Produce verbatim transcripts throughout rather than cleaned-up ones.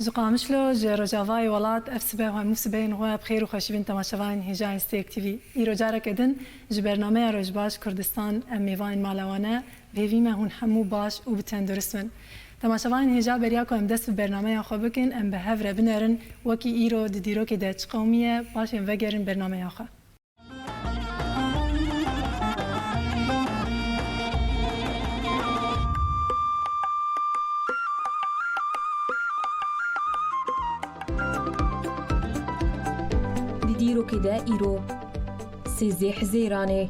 Ji Qamişlo, ji Rojavayê welat, ev sibe hemû sibehên xwe bi xêr û xweşî bin temaşevanên hêja Stêrk T V. Îro careke din ji bernameya Rojbaş Kurdistan em mêvanên mala wan e. Bi hêvî me hûn hemû baş û bi tendurist bin. Temaşevanên hêja, beriya ku em dest bi bernameya xwe bikin, em bi hev re binerin, wekî îro di dîrokê de çi qewimiye, paşê em vegerin bernameya xwe. Di dîrokê de îro sêzdeh Hizêranê.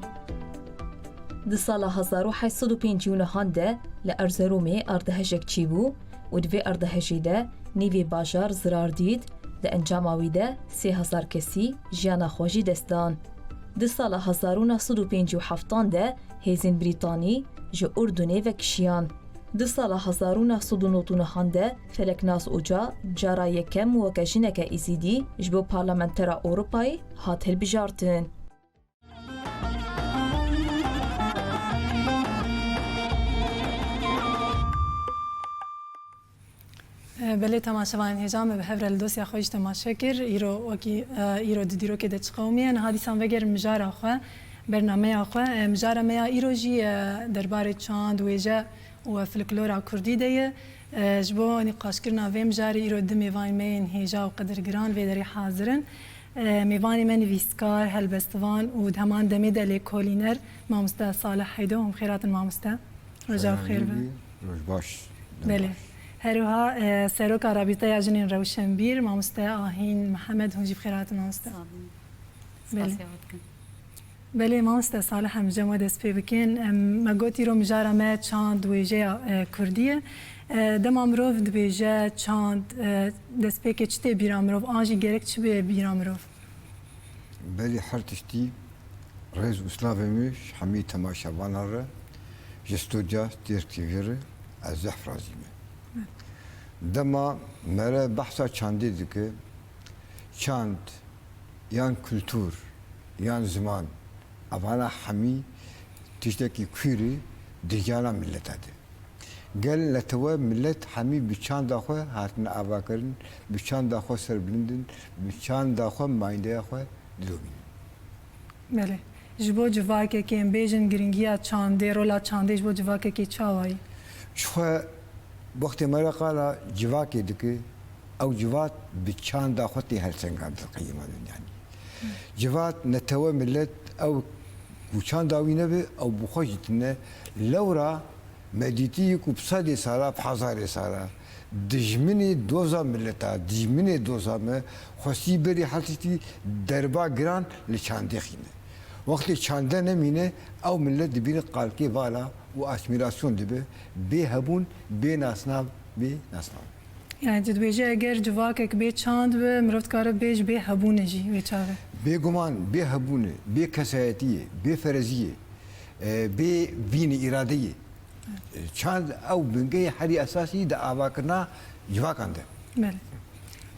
Di sala hezar û heşt sed û pêncî û nehan de li Erzeromê ardihejek çêbû û di vê ardihejê de nîvê bajar zirar dît, di encama wî de sê hezar kesî jiyana xwe jî dest dan. Di sala hezar û neh sed û pêncî û heftan de hêzên Brîtanî ji Urdunê vekişiyan. Di sala hezar û neh sed û nod û nehan de Feleknas Oca cara yekem weke jineke Êzidî ji bo Parlamentera Ewropayê hat hilbijartin. Belê, temaşevanên hêja, me bi hev re li dosya xwe jî temaşe kir. Îro wekî, e, îro di dîrokê de çi qewimiye. Niha dîsan vegerin mijara xwe, bernameya xwe. E, mijara me ya îro jî, e, derbarê çand, wêje û folklora kurdî de ye. E, ji bo nîqaşkirina vê mijarê îro du mêvanên me yên hêja û qedirgiran vê derê hazir in. E, mêvanê me nivîskar, helbestvan û di heman demê de lêkolîner mamoste Salih Heydo. Hûn bi xêr hatin mamoste. Roja xêr be. Roj baş. Belê. Her wiha, e, Seroka Rabîteya Jinên Rewşenbîr, mamoste Ahîn Mihemed, hûn jî bi xêr hatin mamoste. Sağ olun. Belê. Spasiya we dikim. Belê, mamoste Salih, em ji cem we dest pê bikin. Em, me got îro mijara me çand, wêjeya, e, kurdî ye. E, dema mirov dibêje çand, e, destpêkê çi tê bîra mirov? An jî gerek çi bê bîra mirov? Belê, her tiştî rêz û slavê min ji hemî temaşevanan re, ji studya Stêrk T V re ez zehf razî me. Dema mere behsa çandê dike, çand, yan kultur, yan ziman, evana hemî tiştekî kûr e di jiyana mileta de. Gel netewe milet hemî bi çanda xwe hatine avakirin, bi çanda xwe serbilind in, bi çanda xwe mayîndeya xwe didomînin. Belê. Ji bo civakekê em bêjin giringiya çandê, rola çandê ji bo civakekê çawa ye? Ji xwe wextê me re qala civakê dike, ew civat bi çanda xwe tê helsengandin qeyîma dunyanî. Civat, netewe, milet, ew ku çanda wî nebe, ew bi xwe jî tune. Lewra me dîtî ku bi sedê sala, bi hezarê sala dijminê doza mileta, dijminê doza me xwestî berî her tiştî derba giran li çandê xîne. Wextê çande nemîne, ew milet dibîne qalkê vala û asîmîlasyon dibe, bê hebûn, bê nasnav, bê nasnav. Yani tu dibêje eger civakek bê çand be, mirov dikare bê ji bê hebûnê jî wê çaxê. Bêguman bê hebûnê, bê kesayetiyê, bê fereziyê, e, bê vînê îradeyê. E, çand ew bingehê herî esasî di avakirina civakan de. Belê.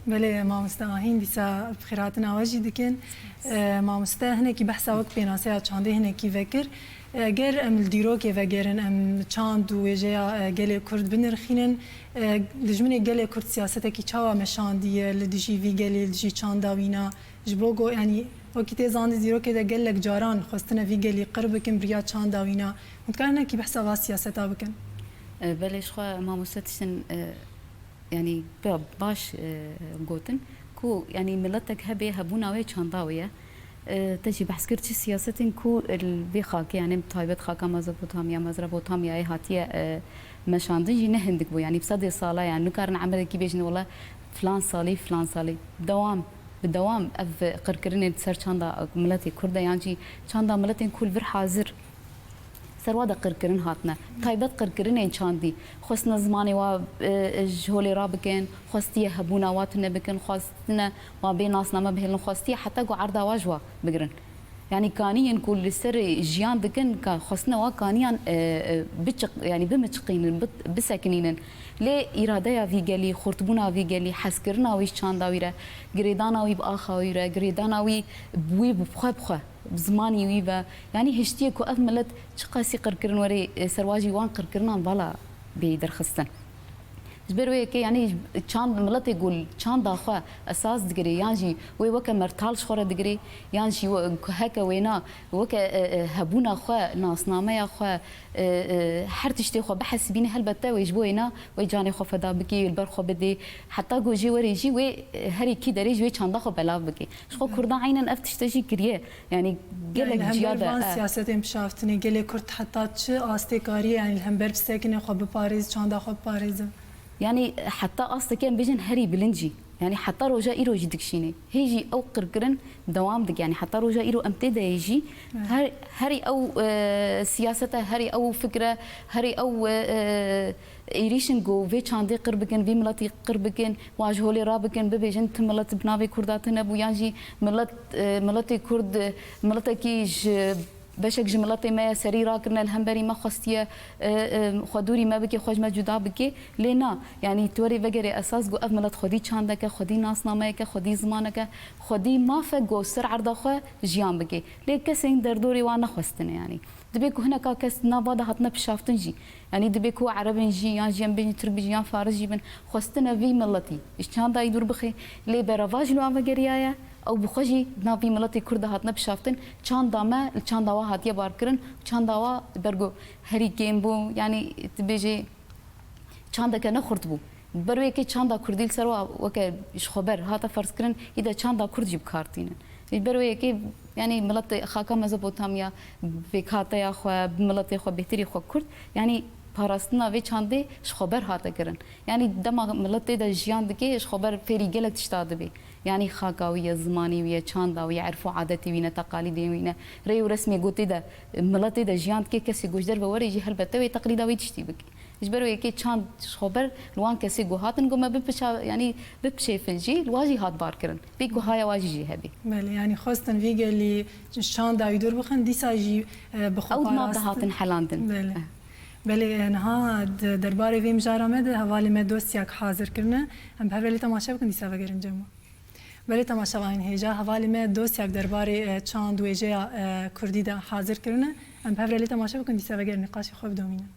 Belê, mamoste Ahîn, dîsa bi xêrhatina we jî dikin. E, mamoste, hinekî behsa wek pênaseya çandê hinekî vekir. Eger em li dîrokê vegerin, em çand û wêjeya, e, gelê Kurd binirxînin, e, dijminê gelê Kurd siyasetekî çawa meşandiye li dijî vî gelê, li dijî çanda wîna? Ji bo ku, yanî, wekî tê zandî dîrokê de gelek caran xwestine vî gelî qir bikin bi riya çanda wîna. Hûn dikarin hinekî behsa va siyaseta bikin? E, belê, ji xwe mamoste tiştin, e, yanî ba-, baş, e, gotin ku, yanî, miletek hebe hebûna wê çanda wê ye. E, te jî behs kir çi siyasetên ku li vê xakê, yanî bi taybet xaka Mezopotamya, Mezrepotamyayê hatiye, e, meşandin jî ne hindik bû. Yanî bi sedê sala, yanî nikarin emerekî bêjin wele filan salî, filan salî. Dewam, bi dewam ev qirkirinên ser çanda miletê Kurd de yan jî çanda miletên ku li vir hazir ser wa de qirkirin hatine. Taybet qirkirinên çandî. Xwestine zimanê wa, e, ji holê rabikin, xwestiye hebûna wa tune bikin, xwestine wa bê nasname bihêlin, xwestiye heta ku erda wa ji wa bigirin. Yanî kaniyên ku li ser jiyan dikin, ka xwestine wa kaniyan, e, e, biçiq-, yanî bimiçiqînin, bi-, bisekinînin. Lê îradeya vî gelî, xurtbûna vî gelî, hezkirina wî ji çanda wî re, girêdana wî bi axa wî re, girêdana wî bi wî bi xwe bi xwe, bi zimanî wî ve, yanî hiştiye ku ev milet çiqasî qirkirin were, e, serwajî wan qirkirinan vala bêyî derxistin. Ji ber wê yekê, yanî çand, miletê ku çanda xwe esas digirê, yan jî wê weke mertal ji xwe re digirê, yan jî we-, heke wêna weke, e, e, hebûna xwe, nasnameya xwe, e, e, her tiştê xwe bihesibîne, helbette wê ji bo wêna wê canê xwe feda bikê, li ber xwe bidê. Heta ku jê werê jî wê, e, herî kî derê ji wê çanda xwe belav bikê. Ji xwe Kurdan eynen ev tişte jî kiriye. Yanî Yanî gelek li hember ciya de, van e. siyasetên pişaftinê gelê Kurd heta çi astê kariye, yanî li hember pisekine xwe biparêz, çanda xwe biparêze? Yanî heta astekê em bêjin herî bilind jî. Yanî heta roja îro jî dikişîne. Hê jî ew qirkirin dewam dike. Yanî heta roja îro em tê de yê jî Evet. her, herî ew, e, siyasete, herî ew fikre, herî ew, e, e, êrîşin ku vê çandê qir bikin, vî miletî qir bikin, wan ji holê rabikin, bibêjin ti milet bi navê Kurda tune bû, yan jî milet, e, miletê Kurd, e, miletekî ji beşek ji miletê me ye, serî rakirine, li hemberî me xwestiye, e, e, xwe dûrî me bike, xwe ji me cuda bike. Lê na, yanî tu werê vegerê esas ku ev milet xwedî çandeke, xwedî nasnameyeke, xwedî zimaneke, xwedî mafek ku ser erda xwe jiyan bike. Lê kesên derdorê wan nexwestine, yanî. Dibê ku hineka kes di nav va de hatine pişaftin jî, yanî dibê ku erebên jî, yan jî em bêjin tirk bin jî, yan faris jî bin, xwestine vî miletî ji çanda wî dûr bixê. Lê berevajî li wan vegeriyaye, ew bi xwe jî di nav vî miletê Kurd de hatine pişaftin, çanda me li çanda wa hatiye barkirin, çanda wa li ber ku herî kêm bû, yanî dibêjê çandeke ne xurt bû. Ber wê yekê çanda kurdî li ser wa weke ji xwe ber hate ferzkirin, î de çanda kurd jî bi kar tînin. Ji ber wê yekê, yanî miletê xaka Mezopotamya, pêkhateya xwe, bi miletê xwe bêhtirî xwe kurd, yanî parastina vê çandê ji xwe ber hate kirin. Yanî dema milet tê de jiyan dike, ji xwe ber fêrî gelek tişta dibe. Yanî xaka wî ye, zimanê wî ye, çanda wî ye, erf û adetê wî ne, teqalîdê wî ne, rê û resmê ku tê de, milet tê de jiyan dike, kesê ku ji derve were jî helbette wê teqlîda wê tiştî bike. Ji ber wê yekê çand ji xwe ber li wan kesê ku hatin ku me bipişa-, yanî bipişêfin jî, li wa jî hat barkirin. Vê guhaya wa jî jî hebî. Belê, yanî xwestin vî gelî çanda wî dûr bixin, dîsa jî, e, bi xwe Ew di nav de parastin. hatin helandin. Belê. Eh. Belê, e, niha di derbarê vê mijara me de hevalê me dosyak hazir kirine. Em bi hev re lê temaşe bikin, dîsa vegerin cem wan. Belê, temaşevanên hêja, hevalê me dosyak derbarê, e, çand wêjeya, e, kurdî de hazir kirine. Em bi hev re lê temaşe bikin, dîsa vegerin nîqaşê xwe bidomînin.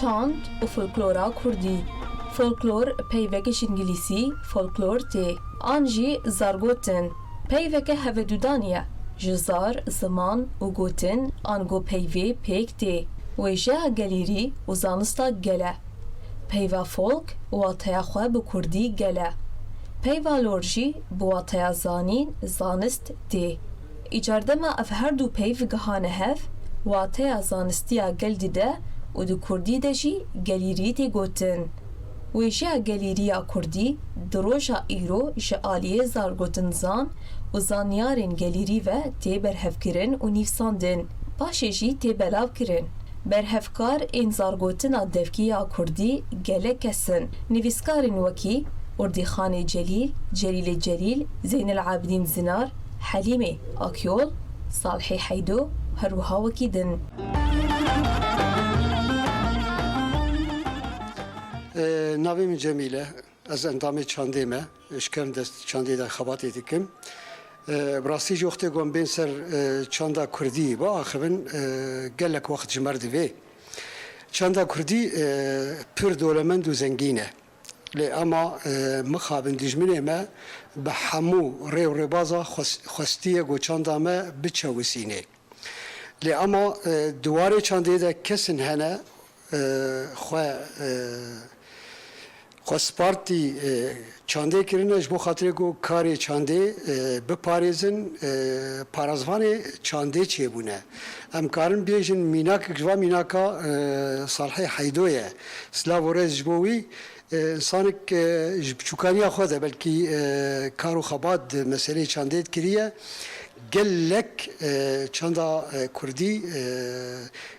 Çand û folklora kurdî. Folklor peyveke ji îngilîsî folklor tê, an jî zargotin. Peyveke hevedûdanî ye. Ji zar, ziman û gotin ango peyvê pêk tê. Wêjeya gelîrî û zanista gel e. Peyva folk wateya xwe bi kurdî gel e. Peyva lor jî bi wateya zanîn, zanist tê. Îcar dema ev her du peyv gihane hev, wateya zanistiya gel dide û di kurdî de jî gelîrî tê gotin. Wêjeya gelîrî ya kurdî di roja îro ji aliyê zargotinzan û zanyarên gelîrî ve tê berhevkirin û nivîsandin, paşê jî tê belavkirin. Berhevkar ên zargotina devkî ya kurdî gelek kes in. Nivîskarên wekî Urdîxanê Celîl, Celîlê Celîl, Zeynel Abidîn Zinar, Helîmê Akyol, Salihê Heydo, her wiha wekî din. E, navê min Cemîl e. Ez endamê çandê me, ji kevn dest çandê de xebatê dikim. E, bi rastî jî wextê ku em bên ser, e, çanda kurdî biaxivin, e, gelek wext ji me re divê. Çanda kurdî, e, pir dewlemend û zengîn e. Lê ema, e, mixabin dijminê me bi hemû rê û rêbaza xwes-, xwestiye ku çanda me biçewisînê. Lê ema, e, di warê çandê de kesin hene, e, xwe, e, xwe spartî, e, çandê kirine ji bo xatirê ku karê çandê, e, biparêzin, e, parasvanê çandê çêbûne. Em karin bêjin mînak, ji van mînaka, e, Salihê Heydo ye. Silav û rêz ji bo wî. E, însanek, e, ji biçûkaniya xwe de belkî, e, kar û xebat di meseleyê çandê de kiriye. Gelek, e, çanda, e, kurdî, e,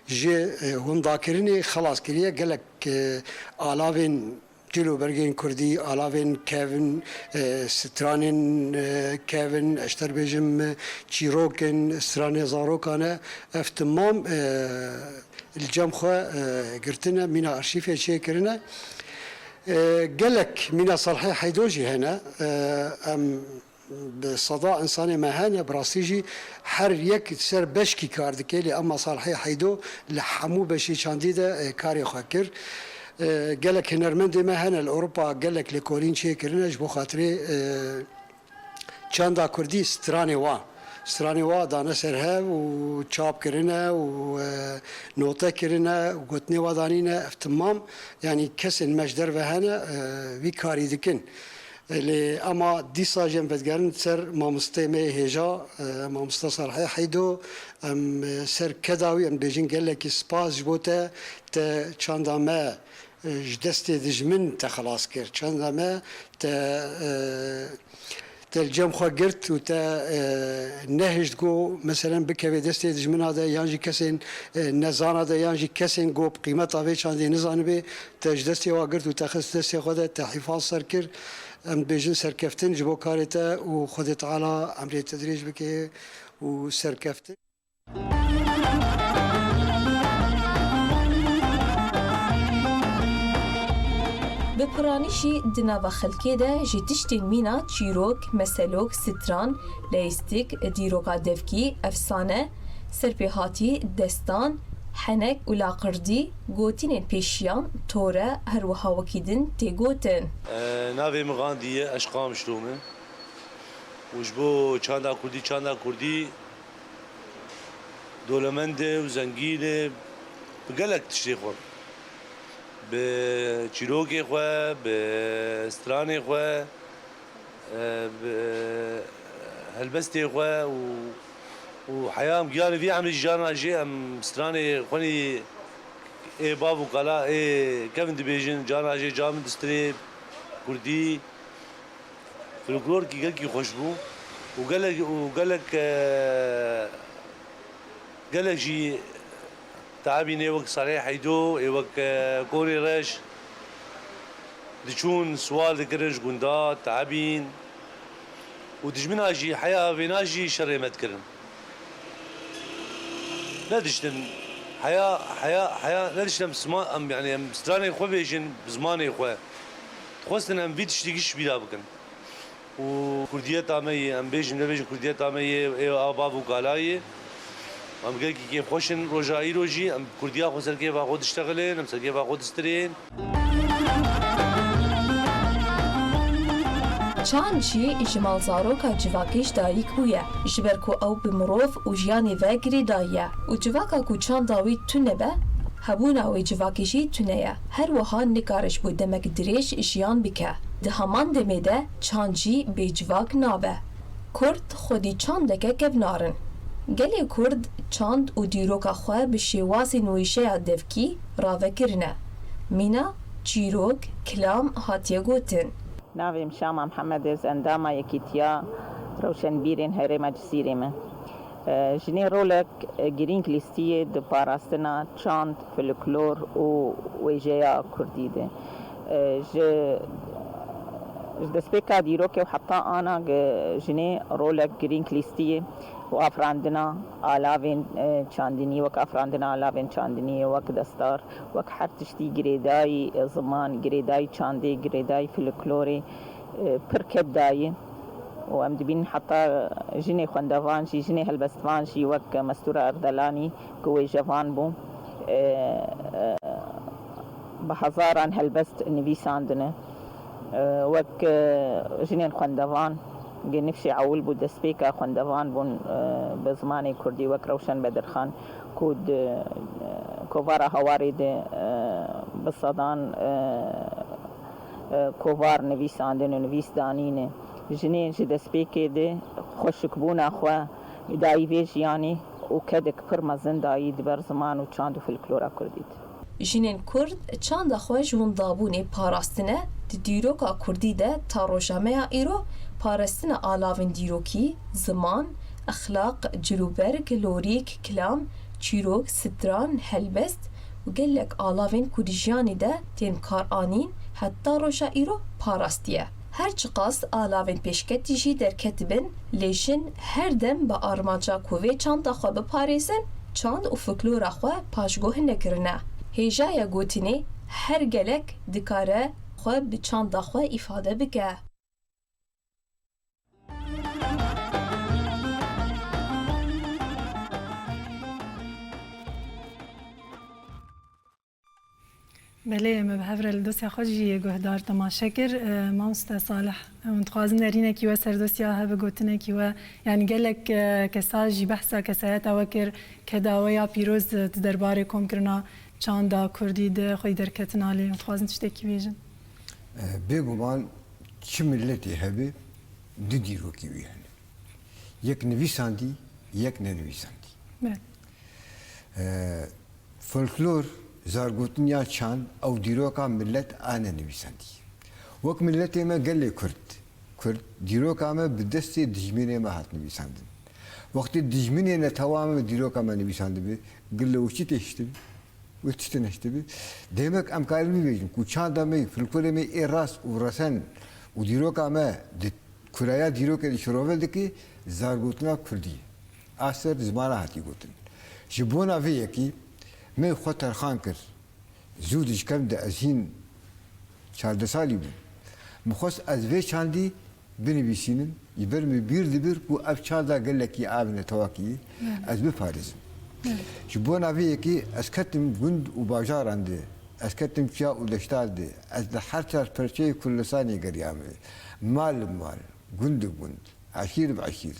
ji, e, windakirinê xelas kiriye. Gelek, e, alavên Cil û bergên kurdî, alavên kevin, e, stranên, e, kevin, ez ji te re bêjim, e, çîrok in, stranê zarokan e. Ev timam, e, li cem xwe, e, girtine, mîna arşîfê çêkirine. E, gelek mîna Salihê Heydo jî hene. E, em Bi seda insanê me hene, bi rastî jî her yek ser beşkî kar dike, lê ema Salihê Heydo li hemû beşê çandî de, e, karê xwe kir. E, gelek hunermendê me hene li Ewropa, gelek lêkolîn çêkirine ji bo xatirê, e, çanda kurdî, stranê wa. Stranê wa dane ser hev û çap kirine û, e, note kirine û gotinê wa danîne. Ev timam, yanî kesên me ji derve hene, e, vî karî dikin. Lê ema dîsa jî em vedigerin ser mamosteyê me yê hêja, e, mamosta Salihê Heydo, em, e, ser keda wî em bêjin gelekî spas ji bo te, te çanda me, e, ji destê dijmin te xelas kir. Çanda me te, e, te li cem xwe girt û te, e, nehişt ku meselen bikeve destê dijmina de yan jî kesên, e, nezana de yan jî kesên ku bi qîmeta vê çandê nizanibê, te ji destê wa girt û te xist destê xwe de, te hîfaz ser kir. Em dibêjin serkeftin ji bo karê te û Xwedê Teala emrê te dirêj bike û serkeftin. Bi piranî jî di nava xelkê de ji tiştên mîna çîrok, meselok, stran, leyîstik, dîroka devkî, efsane, serpêhatî, destan, henek û laqirdî, gotinên pêşiyan, tore, her wiha wekî din tê gotin. E, navê min Gandî ye, ez ji Qamişlo me. Û ji bo çanda kurdî, çanda kurdî dewlemend e û zengîn e bi gelek tiştê xwe. Bi çîrokê xwe, bi stranê xwe, e, bi helbestê xwe û, û heya em giyanê vî emrê jî carna jê em stranê xwenî ê bav û kala ê kevin dibêjin, carna jê ca min distirê kurdî. Folklorkî gelkî xweş bû û gelek, û gelek, e, gelek jî teabîn ê wek Salihê Heydo, ê wek, e, Konê Reş diçûn, siwar dikirin ji gunda, teabîn û dijmina jî heya vêna jî şerê me dikirin. Nediştin heya, heya, heya, nediştin em sima-, em, yani em stranê xwe bêjin bi zimanê xwe. Dixwestin em vî tiştî giş bîra bikin. Û kurdiyeta me yê, em bêjin, nebêjin kurdiyeta me yê, ê a bav û kala yê. Em gelkî kêfxweş in roja îro jî, em kurdiya xwe ser kêfa xwe diştexilin, em ser kêfa xwe distirên. Çand jî ji malzaroka civakê ji dayik bûye, ji ber ku ew bi mirov û jiyanê ve girêdayî ye û civaka ku çanda wî tune be, hebûna wê civakê jî tune ye. Her wiha nikare ji bo demek dirêj jiyan bike. Di heman demê de çand jî bê civak nabe. Kurd xwedî çandeke kevnar in. Gelê Kurd çand û dîroka xwe bi şêwazên wêjeya devkî rave kirine. Mîna, çîrok, kilam hatiye gotin. Navê min Şama Mihemed e, ez endama Yekîtiya Rewşenbîrên Herêma Cizîrê me. E, jinê rolek, e, girîng lîstî ye di parastina çand, folklor û wêjeya kurdî de. E, ji, ji destpêka dîrokê û heta ana ge-, jinê rolek girîng lîstî ye û afirandina alavên, e, çandinî, wek afirandina alavên çandinî, wek destar, wek her tiştî girêdayî, e, ziman, girêdayî çandê, girêdayî folklorê, e, pir kep dayî. Û em dibînin heta jinê xwendevan jî, jinê helbestvan jî wek Mestûra Erdelanî ku wêjevan bû, e, e, bi hezaran helbest nivîsandine. E, wek, e, jinên xwendevan, Genifşê Ewil bû, destpêka xwendevan bûn, e, bi zimanê kurdî wek Rewşen Bedirxan ku di, e, kovara Hawarê de, e, bi sedan, e, e, kovar nivîsandin û nivîs danîne. Jinên ji destpêkê de xweşikbûna xwe dayî vê jiyanî û kedek pir mezin dayî di ber ziman û çand û folklora kurdî de. Jinên kurd çanda xwe ji windabûnê parastine, di dîroka kurdî de ta roja me ya îro parastina alavên dîrokî, ziman, exlaq, cilûberg, lorîk, kilam, çîrok, stran, helbest û gelek alavên ku di jiyanê de tên karanîn, Heta roja îro parastiye. Her çiqas alavên pêşketî jî derketibin, lê jin her dem bi armanca ku vê çanda xwe biparêzin, çand û folklora xwe paşguh nekirine. Hêjaya gotinê, her gelek dikare xwe bi çanda xwe îfade bike. Belê, me bi hev re li dosya xwe jî guhdar temaşe kir. E, mamoste Salih, hûn dixwazin nerînekî we ser dosya hebe, gotinekî we, yanî gelek, e, kesa jî behsa kesayeta we kir, keda we ya pîroz, e, di derbarê komkirina çanda kurdî de xwedî derketina lê. Hûn dixwazin tiştekî bêjin? E, bêguman çi miletê hebe du dîrokî wî hene. Yek nivîsandî, yek nenivîsandî. Belê. E, folklor, zargotin ya çand, ew dîroka milet a nenivîsandî. Wek miletê me gelê Kurd, Kurd, dîroka me bi destê dijminê me hat nivîsandin. Wextê dijminê netewa me bi dîroka me nivîsandibi, gilê û çi têştibi? Wê tiştê neştibi. Demek em karin bibêjin ku çanda me, folklorê me ê rast û resen û dîroka me di kuraya dîrokê de şirove dike, zargotina kurdî ye. A ser zimana hatî gotin. Ji bona vê yekî me xwe terxan kir. Zû dişkem de ez hîn çardeh salî bûm. Min xwest ez vê çandî binivîsînim, ji ber min bîr dibir ku ev çanda gelekî avine tewakî, Evet. ez biparêzim. Evet. Ji bona vê yekê ez ketim gund û bajaran de, ez ketim çiya û deştan de, ez li her çar perçeyê Kurdistanê geriyame. Mal bi mal, gund bi gund, eşîr bi eşîr.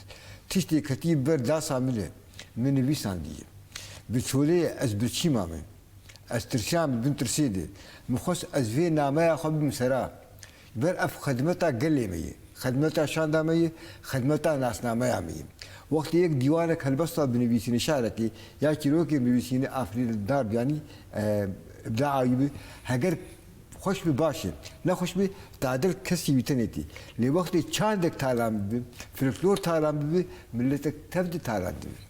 Tiştê ketî ber dasa min e, min nivîsandiye. Bi çolê ez birçî mame. Ez tirsiyam bin tirsê de. Min xwest ez vê nameya xwe bim sera. Ji ber ev xidmeta gelê me ye. Xidmeta şanda me ye. Xidmeta nasnameya me ye. Wextê yek dîwanek helbesta binivîsîne şarekê ya çîrokê binivîsîne afirîn Darbiyanî, e, Ibda Ayûbî, heger xweş bi baş e. Nexweş bi tadil kesî wî tenê tê. Lê wextê çandek talan bibi, folklor talan bibi, miletek tev di talan dibi.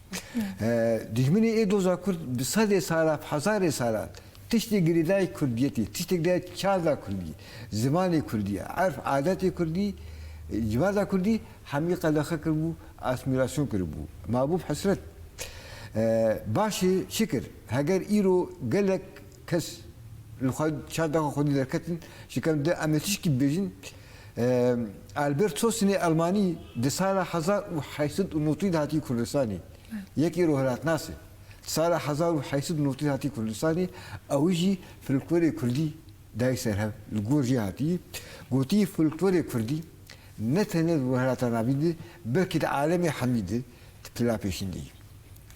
E, dijminê ê doza Kurd bi sedê sala, bi hezarê sala tiştê girêdayî Kurdiyetê, tiştê girêdayî çanda Kurdî, zimanê Kurdî, erf adetê Kurdî, e, civata Kurdî hemî qedexe kiribû, asîmîlasyon kiribû. Mabû bi hesret. E, baş e, şikir, heger îro gelek kes li xwe çanda xwe xwedî derketin, ji kem de em ê tişkî bibêjin, Em, Albert Sosinê Elmanî di sala hezar û heyt sed û notî de hatî Kurdistanê. Yek îro hilatnas e. Di sala hezar û heyt sed û notî de hatî Kurdistanê, ew jî folklorê kurdî dayî ser hev. Li gor jê hatî gotî, folklorê kurdî ne tenê di Rojhilata Navîn de, belkî di alemê hemî de di pila pêşîn de ye.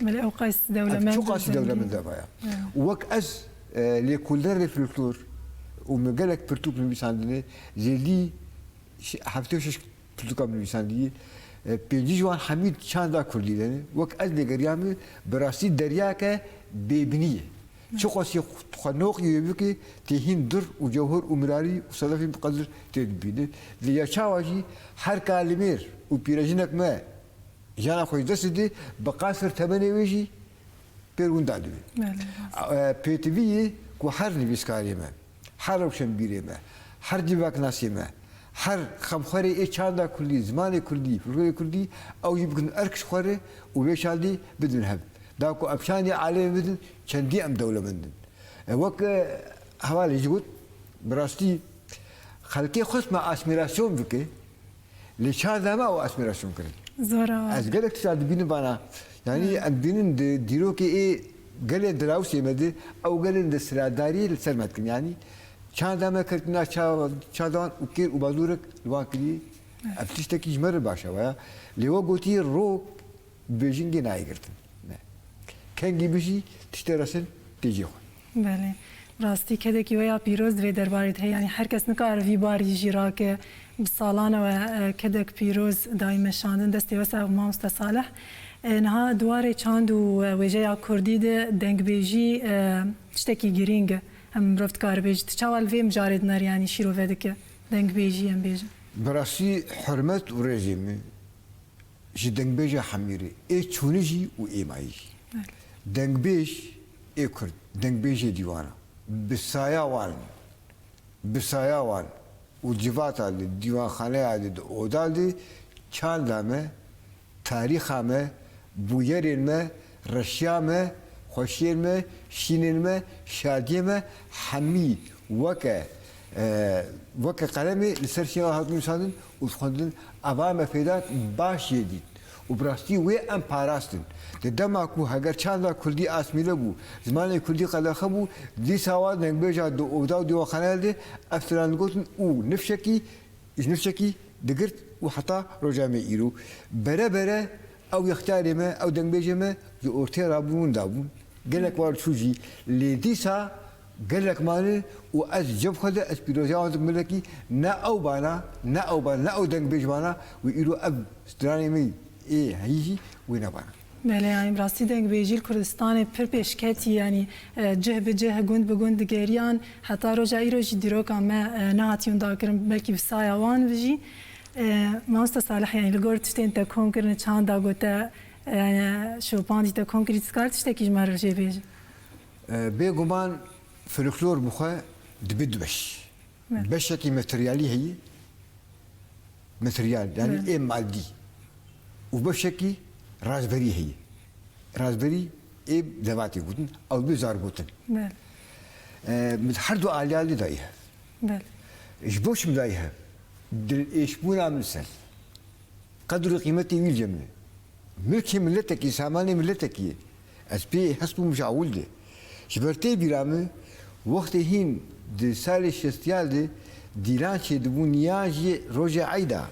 Belê, ew qas dewlemend Ev çiqas û zengîn. dewlemend e vaya. Evet. Û wek ez, e, lêkolderê folklor û min gelek pirtûk nivîsandine, zêdî şi-, heftê û şeş pirtûka min nivîsandî, e, pêncî ji wan hemî çanda kurdî de ne. Wek ez lêgeriyame, bi rastî deryake bêbinî ye. Çiqasî xwe noqî wê bike, tê hîn dir û cewher û mirarî û sedefên bi qedir tê dibîne. Lê ya çawa jî her kalimêr û pîrejinek me jana xwe ji dest dide, bi qasir temenê wê jî pêr winda dibe. Belê, rast. E, pêtivî ye ku her nivîskarê me, her rewşenbîrê me, her civaknasê me, her xemxwerê ê çanda kurdî, zimanê kurdî, folklorê kurdî, ew jî bikin erk ji xwe re û vê çandî bidin hev. Da ku em çandî alemê bidin, çendî em dewlemend in. E, wek, e, hevalê jî got, bi rastî xelkê xwest me asîmîlasyon bike, Lê çanda me ew asîmîlasyon kirin. Zor e. Ez gelek tişta dibînim vana. Yanî Hmm. em dibînin di dîrokê ê gelê Dilawsê me de ew gelên desthilatdariyê li ser me dikin. Yanî çanda me ketina ça-, çanda wan û kêr û balûrek li wan kirî. Evet. Ev tiştekî ji me re baş e waya. Lê we gotî rok bêjingê nayê girtin. Ne. Kengî bijî tiştê resin tê cê xwe. Belê. Rastî kedekî we ya pîroz di vê derbarê de heye. Yanî her kes nikare vî barî jî rake. Bi salan e we, e, kedek pîroz dayî meşandin. Destê we sax, mamoste Salih. E, niha di warê çand û, e, wêjeya kurdî de dengbêjî, e, tiştekî girîng e. Em mirov dikare bêje. Tu çawa li vê mijarê de nerî, yanî şîrove dike? Dengbêjî em bêjin. Bi rastî hurmet û rêzê min ji dengbêja hemî re, ê çûnijî û ê mayî jî. Evet. Dengbêj ê Kurd, dengbêjê dîwana, bi saya wan, Bi saya wan û civata li dîwanxaneya de, di oda de çanda me, tarîxa me, bûyerên me, reşiya me, xweşiyên me, şînên me, şadiyê me, hemî weke, e, weke qelemê li ser şîna hatin nivîsandin û dixwendin. Ava me pêda baş jê dît. Û bi rastî wê em parastin. Di dema ku heger çanda kurdî asmîle bû, zimanê kurdî qedexe bû, dîsa wa dengbêja di oda û dîwanxaneya de ev stran digotin û nifşekî, ji nifşekî digirt û heta roja me îro. Bere bere ew yextiyarê me, ew dengbêjê me ji ortê rabûn winda bûn. Gelek war çû jî, lê dîsa gelek mane û ez cem xwe de ez pîroziya wan dikim milekî, ne ew bana, ne ew bana, ne ew dengbêj bana û îro ev stranê me ê heyî jî wê nebana. Belê, yanî bi rastî dengbêjî li Kurdistanê pir pêşketî, yanî, e, cih bi cih, gund bi gund digeriyan, heta roja îro jî dîroka me, e, nehatiye windakirin, belkî bi saya wan bi jî. E, Mamoste Salih, yanî li gor tiştên te kom kirine, çanda ku te, e, şopandî te kom kirî, tu dikar tiştekî ji me re jê bêje? E, bêguman folklor bi xwe dibe du beş. Evet. Beşekî materyalî heye, materyal, yanî Evet. ê madî. Û beşekî razberî heye. Razberî ê devatê gotin, ew bi zargotin. Evet. E, min her du aliyalî dayî he. Evet. Ji bo çi min dayî he? Dilêşbûna min ser. Qedr û qîmetê wî li cem e. Milkê miletekî, samanê miletekî ye. Ez pê hest bûm ji ewil de. Ji ber tê bîra min, wextê hîn di salê şêstiya de dîlan çêdibûn yan jî rojê eyda,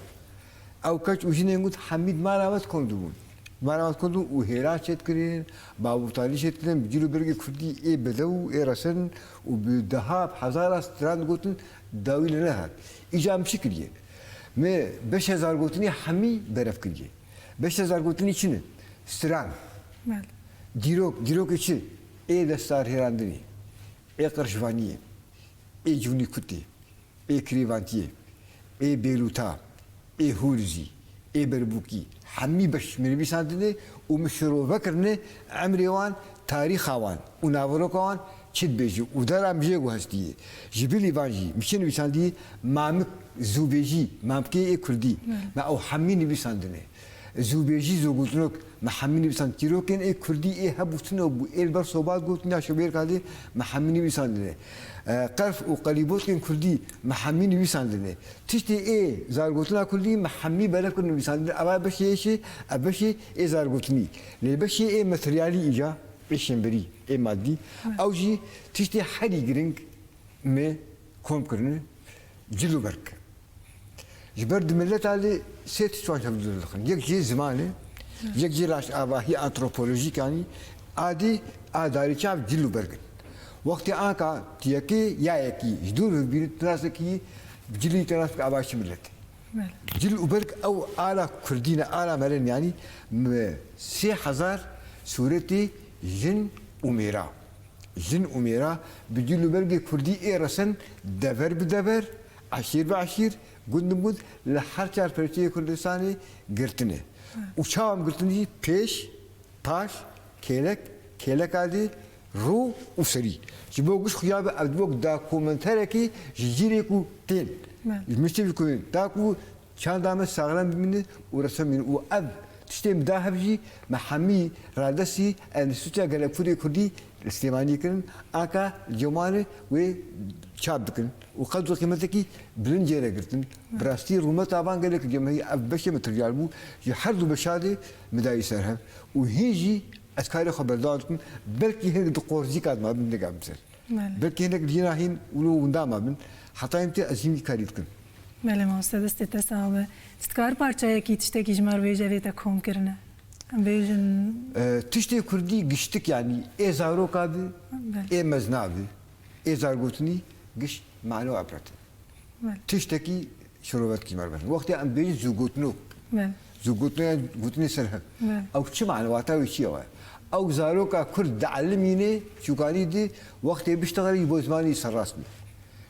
ew keç û jinên got hemî di mala me dikom dibûn. Di mala me dikom dibûn û hêlan çêdikirin, bavûrtanî çêdikirin, bi cil û bergê kurdî ê bedew û ê resen û bi deha, bi hezara stran digotin, dawî li nehat. Îca min çi kiriye? Me beşe zargotinî hemî berev kiriye. Beşe zargotinî çi ne? Stran. Belê. Dîrok, dîrokê çi? Ê destarhêrandinê, ê qirşvaniyê, ê cûnîkutê, ê kirêvantiyê, ê bêlûta, ê hûrizî, ê berbûkî, hemî beş min nivîsandine û min şirove kirine emrê wan, tarîxa wan û naveroka wan çi dibêje û dera min jê guhestiye. Ji bilî van jî min çi nivîsandiye? Mamik, zûbêjî, mamikê ê kurdî. Evet. Me ew hemî nivîsandine. Zûbêjî, zûgotinok, me hemî nivîsand. Çîrokên ê kurdî ê hebû tune bû, ê li ber sobat gotin ya şevêrka dê, me hemî nivîsandine. E, qerf û qelîbotên kurdî me hemî nivîsandine. Tiştê ê zargotina kurdî me hemî berev kir nivîsandine. Eva beşê êşê, ev beşê ê zargotinî. Lê beşê ê materyalî îca, ê şemberî, ê madî, Evet. ew jî tiştê herî giring me kom kirine, cil û berg. Ji ber di mileta de sê tişt wan hevdû dixin. Yek jê ziman e, yek jê raştavahî antropolojîk, yanî adî a darî çav cil û berg in. Wextê anka tu yekê ya yekî ji dûr bibînî, tu nas dikî, bi cilî te nas dike ava çi milet. Belê. Cil û berg ew ala kurdî ne, ala meren, yanî mi sê hezar sûretê jin û mêra. Jin û mêra bi cil û bergê kurdî ê resen dever bi dever, eşîr bi eşîr, gund bi gund li her çar perçeyê Kurdistanê girtine. Û çawa em girtine jî? Pêş, paş, kêlek, kêleka dê, rû û serî. Ji bo giş xuya be ev wek dokumenterekî ji cîrê ku tên. Belê. Ji min tê ku ta ku Çanda me saxlem bimîne û resemîne û ev tiştê min da hev jî me hemî radestî Enstîtuya Gelekfûrê Kurdî li Silêmaniyê kirin, anka li Comanê wê çap bikin û qedr û qîmetekî bilind jê re girtin. Bi rastî rûmeta van gelek cemehî ev beşê min tiryar bû, ji her du beşa de min dayî ser hev û hîn jî ez karê xwe berdewam dikim. Belkî hinek di qorzîka de mabin, nigabim ser. Belê. Belkî hinek li jina hîn wilo winda mabin. Heta hîn tê ez hîn wî karî dikim. Belê mamoste, destê te sax be. Tu dikar parçeyekî tiştekî ji me re bêje vê te kom kirine? Em bêjin. E, tiştê kurdî giştik, yanî ê zaroka bi, Belê. ê mezna bi, ê zargotinî giş mane û ebret in. Belê. Tiştekî şirovetkî me re bêjin. Wextê em bêjin zûgotinok. Belê. Zûgotinok yan gotinê ser hev. Belê. Ew çi mane, wata wê çi ye we? Ew zaroka kurd dielimîne çûkanî di wextê biştexile ji bo zimanî serrast bi.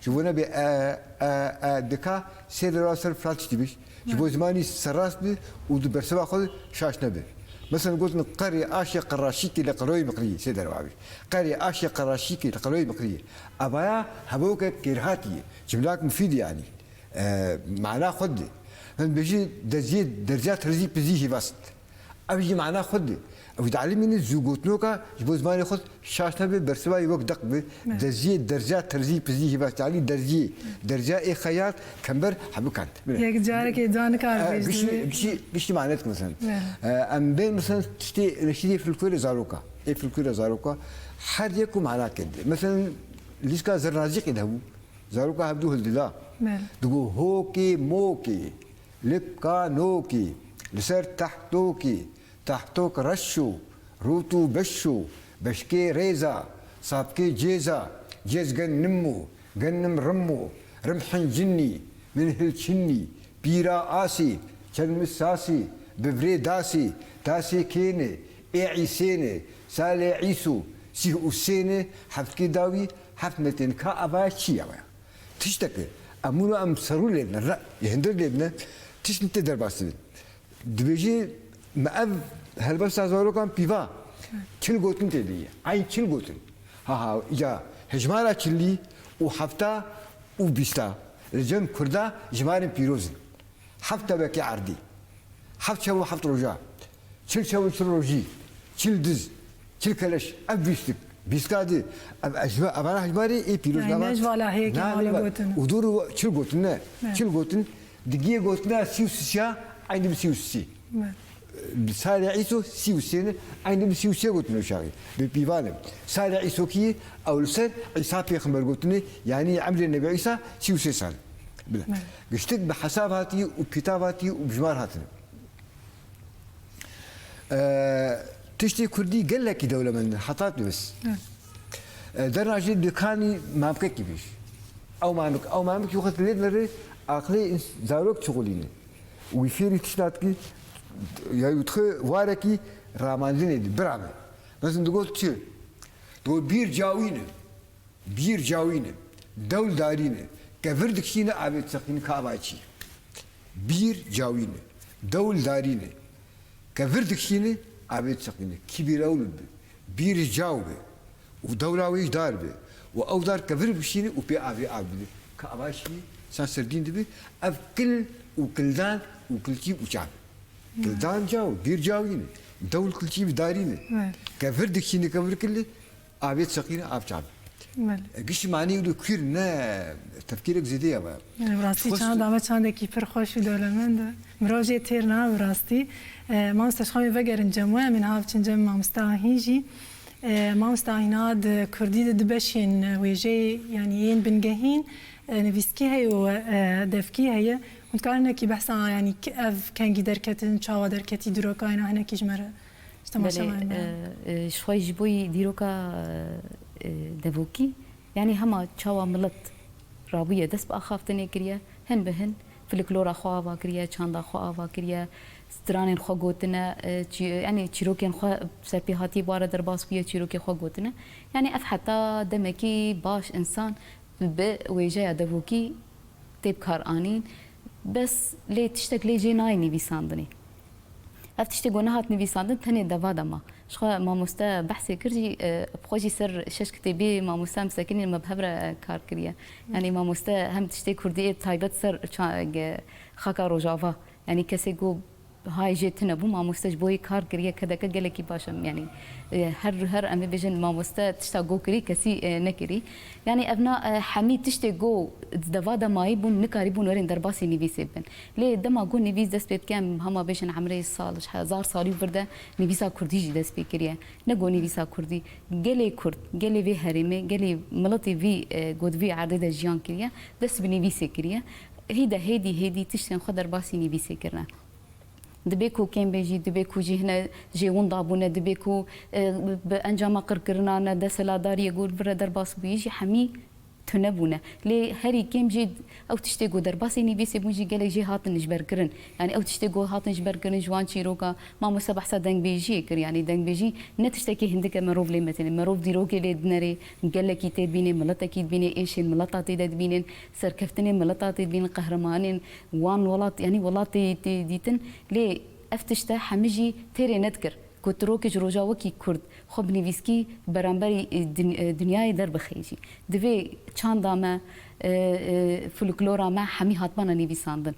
Ji bo nebê e, e, e, dika sê dera ser filan tiştî bî. Ji bo Belê. zimanî serrast bi û di bersiva xwe de şaş nebe. Mesela gotin, qerê aşê qeraşîkê li qeloyê miqriyê, sê derva bî. Qerê aşê qeraşîkê li qeloyê miqriyê. Evaya hevokek kêrhatî ye. Cimlak mufîd e yanî. E, mana xwe dide. Min bêjî deziyê derca terzî pizî hîvast. Ev jî mana xwe dide. Ew dielimîne zû gotinoka ji bo zimanê xwe şaş nebe, bersiva yê wek deq bi. Evet. Deziyê derca terzî pizî hîvast. Yanî derziyê derca ê xeyat kember hebikan. Bile. Yek carekê da nikar E, bêjî. Gişî, gişî, gişî manet ki mesela. Evet. E, em bên mesela tiştê neşîdê folklorê zaroka. Ê folklorê zaroka her yek ku mana kedi. Mesela lîska zernazîqê de hebû. Zaroka hevdû hildida. Evet. Digo hokê mokê, lipka nokê, li ser tehtokê, tehtok reş o, rût û beş o, beşkê rêza, sapkê cêza, cêz gennim o, gennim rim o, rim hincinnî, min hilçinnî, pîra asî, çelmi sasî, bivrê dasî, dasê kêne, ê îsêne, salê îso, sîh û sêne, heftkê dawî, heft metên ka ava çi ye? Tiştek e. Em wilo em serû lê dine, re-, hindir lê dine, tişt tê derbas dibin. Dibêjî me ev helbesta zarokan pîva çil gotin tê de ye. Eyn çil gotin. Ha ha, îca hejmara çilî û hefta û bîsta li cem kurda jimarên pîroz in. Heft tebekê erdî. Heft şev û heft roja. Çil şev û çil rojî. Çil diz. Çil keleş. Ev bîstik. Bîska di. Ev, ev, evana hejmarê ê pîroz Yani nama. Ne ji vala heyekê Na, mala ne va-, gotin. Û dûr û çil gotin ne. Evet. Çil gotin. Digiyê gotina sî û sisiya, eynî bi sî û sisî. Evet. Bi salê Îso sî û sê ne, eynî bi sî û sê gotin uşaxî. Bi pîvan e. Salê Îso kî ew li ser Îsa pêxember gotine, yanî emrê Nebî Îsa sî û sê sal. Bile. Evet. Giştik bi hesab hatî û kitav hatî û bi jimar hatine. E, tiştê kurdî gelekî dewlemend in, heta dibis. Hı. E, derna jî dikanî mamkekî bî. Ew mamik, ew mamik yû xet lê dinere, aqlê ins-, zarok çixulîne. Wî fêrî tişt natkî, ya yû dixwe warekî ramandinê di, bira me. Mesela digot çi? Digot bîr cawîne. Bîr cawîne, dewl darîne, kevir dikişîne avê diseqîne ka ava çi. Bîr cawîne, dewl darîne, kevir dikişîne avê diseqîne. Kî bîr ewl bi, bîr caw bi û dewla wê jî dar bi û ew dar kevir bikişîne û pê avê av bide. Ka ava çi, san serdîn dibi, ev kil û kildan û kilçî û çav. Kildan caw, bîr cawîne, dewl kilçî bi darîne. Evet. Kevir dikişîne kevir kili, Avê diseqîne, av çav. Belê. E, giştî manî wilo kûr ne, tefkîrek zêde ye ve. Yani, bi rastî çanda me çandekî pir xweş û dewlemend e. Mirov jê têr nabe bi rastî. E, mamoste, ji xwe em ê vegerin cem we, em ê niha biçin cem mamoste Ahîn jî. E, mamoste Ahîn, niha di kurdî de du beşên wêjeyê, yanî yên bingehîn, e, nivîskî heye û, e, devkî heye. Hûn dikarin hinekî behsa, yanî, k-, ev kengî derketin, çawa derketî, dîrokayê na hinekî ji me re Ji temaşevanên me re. Belê, e, e, ji xwe ji bo yî dîroka, e, devokî, yanî hema çawa milet rabûye dest bi axaftinê kiriye, hin bi hin filiklora xwe ava kiriye, çanda xwe ava kiriye, stranên xwe gotine, e, çî-, yanî çîrokên xwe serpêhatiyê bi wan re derbas bûye, çîrokê xwe gotine. Yanî ev heta demekî baş însan bi wêjeya devokî tê bi kar anîn. Bes lê tiştek lê jê nayê nivîsandinê. Ev tiştê ku nehat nivîsandin tenê deva de ma. Ji xwe mamoste behsê kir jî, e, bi xwe jî ser şeş kitêbê mamoste em sekinîn me bi hev re kar kiriye. Yanî mamoste hem tiştê kurdî ê taybet ser ça-, ge-, xaka Rojava. Yanî kesê ku hay jê tune bû, mamoste ji bo yê kar kiriye, kedeke gelekî baş e. Yanî, e, her, her em ê bêjin mamoste tişta go kirî, kesî, e, nekirî. Yanî ev na, e, hemî tiştê go di deva de mayî bûn, nikarî bûn werên derbasî nivîsê bin. Lê dema go nivîs dest pê bike, em hema bêjin emrê sal, hezar salî û vir de nivîsa kurdî jî dest pê kiriye. Ne go nivîsa kurdî, gelê kurd, gelê vê herêmê, gelê miletê vî, e, go di vî erdê de jiyan kiriye, dest bi nivîsê kiriye. Hî de hêdî hêdî tiştên xwe derbasî nivîsê kirine. Dibe ku kêm bê jî, dibe ku jî hine jê winda bûne, dibe ku, e, bi encama qirkirina ne, desthilatdariyê ku vir re derbas bûyî jî hemî tune bûne. Lê herî kêm jî ew tiştê ku derbasê nivîsê bûn jî gelek jê hatin ji ber kirin. Yanî ew tiştê ku hatin ji ber kirin ji wan çîroka, mamoste behsa dengbêjiyê kir. Yanî dengbêjî ne tiştekî hindik e merov lê metîne. Merov dîrokê lê dinerê, gelekî tê dibînê, miletekî dibînê, êşên mileta tê de dibînin, serkeftinên mileta tê dibînin, qehremanên wan welat, yanî welat tê, tê dîtin. Lê Ev tişte hemî jî têrê nedikir ku tu rokê ji roja wekî Kurd xwe bi nivîskî beramberî, e, din-, e, dinyayê derbixê jî. Divê çanda me, e, e, folklora me hemî hatibana nivîsandin.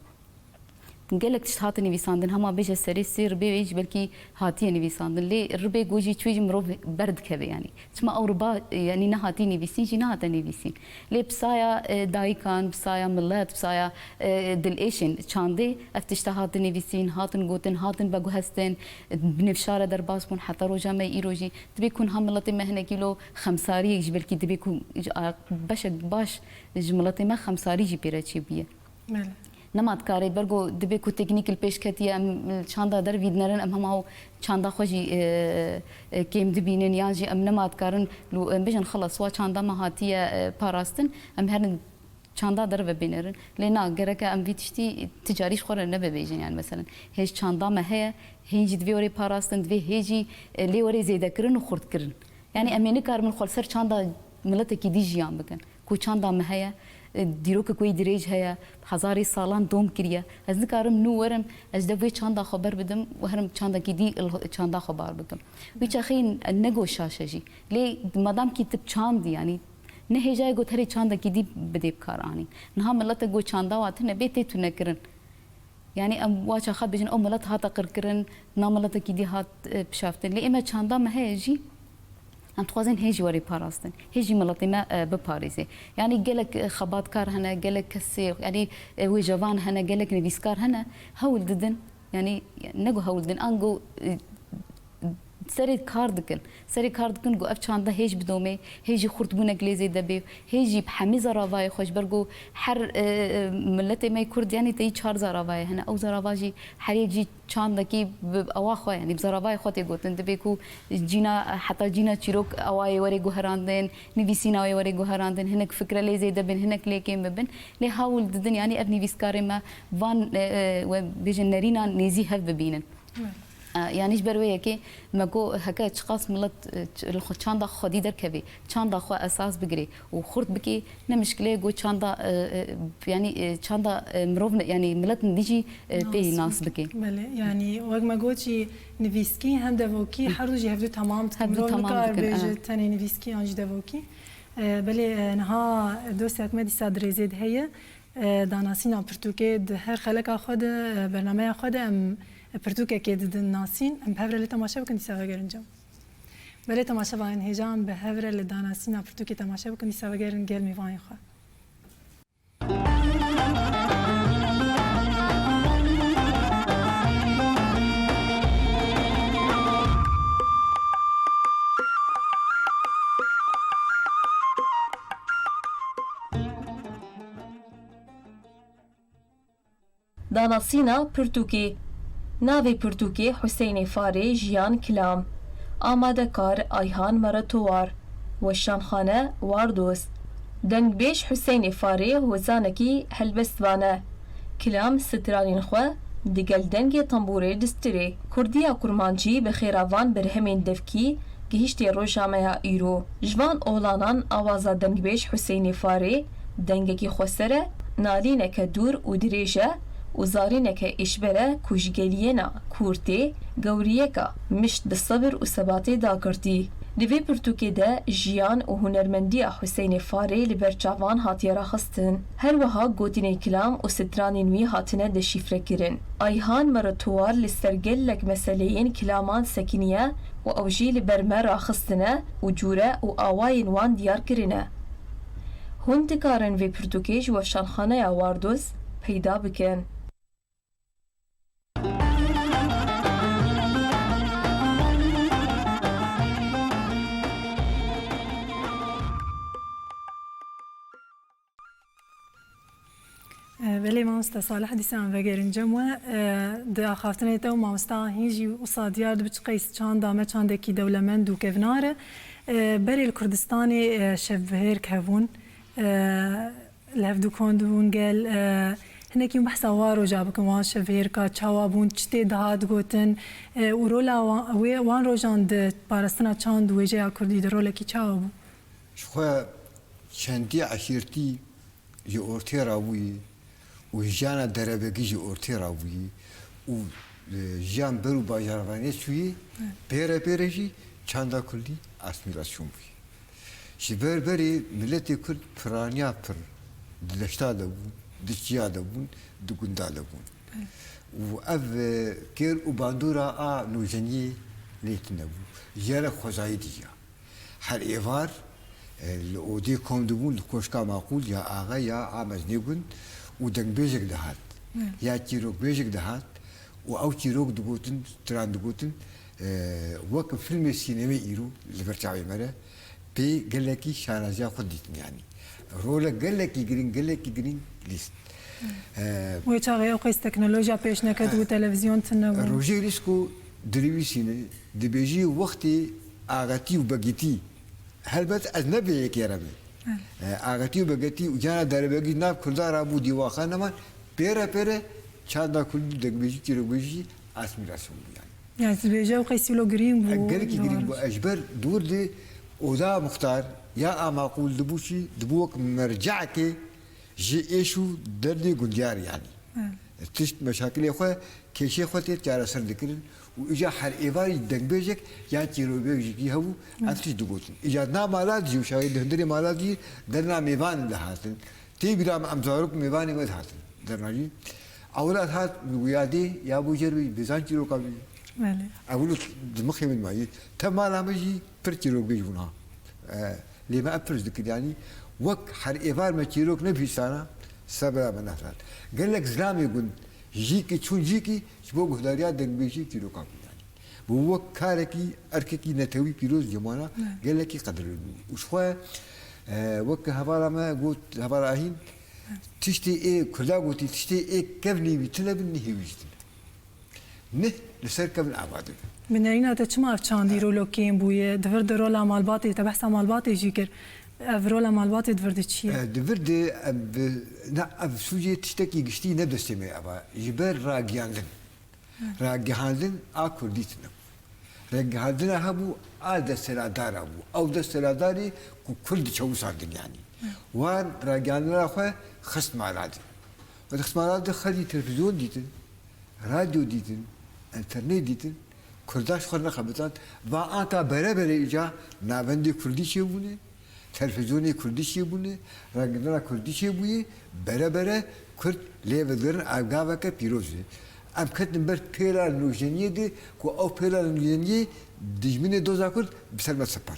Gelek tişt hate nivîsandin, hema bêje serê sê ribê wê jî belkî hatiye nivîsandin. Lê ribê ku jî çû jî mirov berdikeve yanî. Çima ew riba, e, yanî nehatî nivîsîn jî nehate nivîsîn. Lê pisaya, e, dayikan, pisaya milet, pisaya, e, dilêşên çandê, ev tişta hatin nivîsîn, hatin gotin, hatin veguhestin, bi nifşa re derbas bûn, heta roja me îro jî. Dibê ku niha miletê me hinekî lo xemsariyek jî belkî dibê ku, a, beşek baş ji miletê me xemsarî jî pê re çêbûye. Belê. Nema dikarê, ber ku dibê ku teknîk li pêş ketiye, em çanda dervî dinerin, em hema çanda xwe jî, e, e, kêm dibînin, yan jî em nema dikarin, lu-, em bêjin, xelas, wa çanda me hatiye, e, parastin, em herin çanda derve bînerin. Lê na, gereke em vî tiştî ti carî ji xwe re nebibêjin, yani, meselen, hêj çanda me heye, hîn jî divê were parastin, divê hêj jî, e, lê were zêdekirin û xurtkirin. Yani, em ê nikarin xwe li ser çanda miletekî dî jiyan bikin. Ku çanda me heye, e, dîrokek wê dirêj heye, hezarê salan dom kiriye. Ez nikarim nû werim, ez de vê çanda xwe ber bidim û herim çandekî dî il-, çanda xwe bar bikim. Wî çaxê ne go şaş e jî. Lê madam kî tip çandî, yani, ne hêjayê got herê çandekî dî bidê bi kar anî. Niha milete got çanda wa tune bê tê tunekirin. Yani em waça xwe bêjin, ew milet hate qirkirin, na miletekî dî hat, e, pişaftin. Lê ême çanda me heye jî, em dixwazin hê jî were parastin. Hê jî miletê me, e, biparêze. Yani gelek, e, xebatkar hene, gelek kesê, yani, e, wêjevan hene, gelek nivîskar hene, hewl didin. Yani ne ku hewl didin, ango, e, serê kar dikin. Serê kar dikin ku ev çanda hê jî bidomê, hê jî xurtbûnek lê zêde bê, hê jî bi hemî zaravayê xwe, ji ber ku her, e, e, miletê me Kurd, yanî teyî çar zaravayê hene. Ew zarava jî her yek jî çandekî bi ewa xwe, yanî bi zaravayê xwe tê gotin. Dibê ku cîna, heta cîna çîrok ewayê were guherandin, nivîsîna wê were guherandin, hinek fikre lê zêde bin, hinek lê kêm bibin. Lê hewl didin, yanî ev nivîskarê me van, e, e, we bêjin nerînan nêzî hev bibînin. Evet. E, yanî ji ber wê yekê me got heke çiqas milet, e, ç-, li xwe çanda xwedî derkevê, çanda xwe esas bigirê û xurt bikê, ne mişkilê got çanda, e, e, yanî, e, çanda, e, mirov ne, yanî milet nidî jî, e, pê nas bikê. Belê, yanî wek me got jî nivîskî hem devokî her du jî hevdu temam dikin. Hevdu temam dikin, e. Mirov nikar bêje tenê nivîskî yan jî devokî. E, belê, e, niha dosyek me dîsa dirêzê de heye. E, danasîna pirtûkê di her xeleka xwe de, e, bernameya xwe de em pirtûkekê didin nasîn. Em bi hev re lê temaşe bikin, dîsa vegerin cem. Belê temaşevanên hêja, em bi hev re li danasîna pirtûkê temaşe bikin, dîsa vegerin gel mêvanê xwe. Danasîna pirtûkê. Navê pirtûkê Huseynê Farê Jiyan Kilam. Amadekar Ayhan Meretowar. Weşanxane Wardoz. Dengbêj Huseynê Farê hozanekî helbestvan e. Kilam stranên xwe digel dengê tembûrê distirê. Kurdiya kurmancî bi xêra van berhemên devkî gihiştê roja me ya îro. Ji van olanan awaza dengbêj Huseynê Farê dengekî xweser e, nalîneke dûr û dirêj e û zarîneke êşber e ku ji geliyêna kûrtê, gewriyeka mişt bi sebir û sebatê dagirtî. Di vê pirtûkê de jiyan û hunermendiya Huseynê Farê li ber çavan hatiye raxistin. Her wiha gotinên kilam û stranên wî hatine deşîfrekirin. Ayhan Meretowar li ser gelek meseleyên kilaman sekiniye û ew jî li ber me raxistine û cûre û awayên wan diyar kirine. Hûn dikarin vê pirtûkê ji Weşanxaneya Wardoz peyda bikin. E, belê mamoste Salih, dîsa em vegerin cem we. E, di axaftinê te û mamoste Ahîn jî wisa diyar dibe çiqas çanda me çandekî dewlemend û kevnar e. E, berê li Kurdistanê, e, şevbihêrk hebûn. E, li hev dikondibûn gel, e, hinekî behsa wan roja bikin, wan şevbihêrka çawa bûn, çi tê dihat gotin, e, û rola wan, wê, wan rojan di parastina çand û wêjeya Kurdî di rolekî çawa bû? Ji xwe çendî eşîrtî ji ortê rabûyî û jiyana derebekî ji ortê rabûyî û e, jiyan ber û bajarvanê çûyî, pêre pêre jî çanda kurdî asîmîlasyon bûyî. Ji ber berê miletê kurd piraniya pir di deşta de bûn, di çiya de bûn, di gunda de bûn. Û ev, e, kêr û bandora a nûjeniyê lê tune bû. Ji yere xwezayî dijiya. Her êvar, e, li odê kom dibûn, li koşka maqûl ya axe ya a mezinê gund û dengbêjek dihat. Ya çîrokbêjek dihat û ew çîrok digotin, stran digotin, e, wek filmê sînemê îro li vir çavê me re pê gelekî şanaziya xwe dîtin yanî. Rolek gelekî girîng, gelekî girîng lîst. E, Wê çaxê ew qeys teknolojiya pêş neket û televîzyon tune bû. Rojê Rîsko dinivîsîne, dibêjî wextê axetî û begîtî, helbet ez ne vê yekê re me. E, axetî û begîtî û cana derebegî nav kurda rabû dîwaxa neman, pêre pêre çanda kurdî, dengbêjî, çîrokbêjî asîmîlasyon bû yanî. Yani dibêje ew qeysîlo girîng bû. E, gelekî girîng bû. E, ji ber dûr di oda muxtar ya a maqûl dibû çi, dibû wek merceekê ji êş û derdê gundiyar yanî. E, tişt meşakilê xwe, kêşê xwe tê çareser dikirin û îca her êvarî dengbêjek yan çîrokbêjekî hebû, ev tişt digotin. Îca na mala dijî û şahid hundirê mala dijî derna mêvan dihatin. Tê bîra me em zarok mêvanê me dihatin. Derna jî ewla dihat, min got ya dê, ya bo jer bêjî, bizan çîroka bêjî. Belê. Ewlo di mixê min mayî. Te mala min jî pir çîrokbêj bûna. E, lê me ev pirs dikir, yanî wek her êvar me çîrok nebihîstana, sebra me nehrat. Gelek zilamê gund jîkî çûn jîkî ji bo guhdariya dengbêjî çîroka bû yanî. Bû wek karekî, erkekî netewî pîroz cemana gelekî qedirli bû. Û ji xwe, e, wek hevala me got, hevala Ahîn, tiştê ê Kurda gotî, tiştê ê kevnî wî tune bin nihêwî jî tune. Nih li ser kevn ava dibe. Bi nerîna te çima ev çandî rolo kêm bûye? Di vir de rola malbatê, te behsa malbatê jî kir. Ev rola malbatê di vir de çi ye? E, di vir de, em, bi, na, ev sûcê tiştekî giştî ne destê me ava. Ji ber ragiyandin. Ragihandin a kurdî tune bû. Ragihandina hebû a desthilatdara bû. Ew desthilatdarî ku kurd diçewusandin yanî. Wan ragihandina xwe xist mala de. Wextê xist mala de xelkî televîzyon dîtin, radyo dîtin, înternet dîtin, kurda ji xwe nexebitand. Va anka bere bere îca navendê kurdî çêbûne, televîzyonê kurdî çêbûne, ragihindina kurdî çêbûye, bere bere kurd lê vedigirin, ev gaveke pîroz e. Em ketin ber pêla nûjeniyê de ku ew pêla nûjeniyê dijminê doza kurd bi ser me sepand.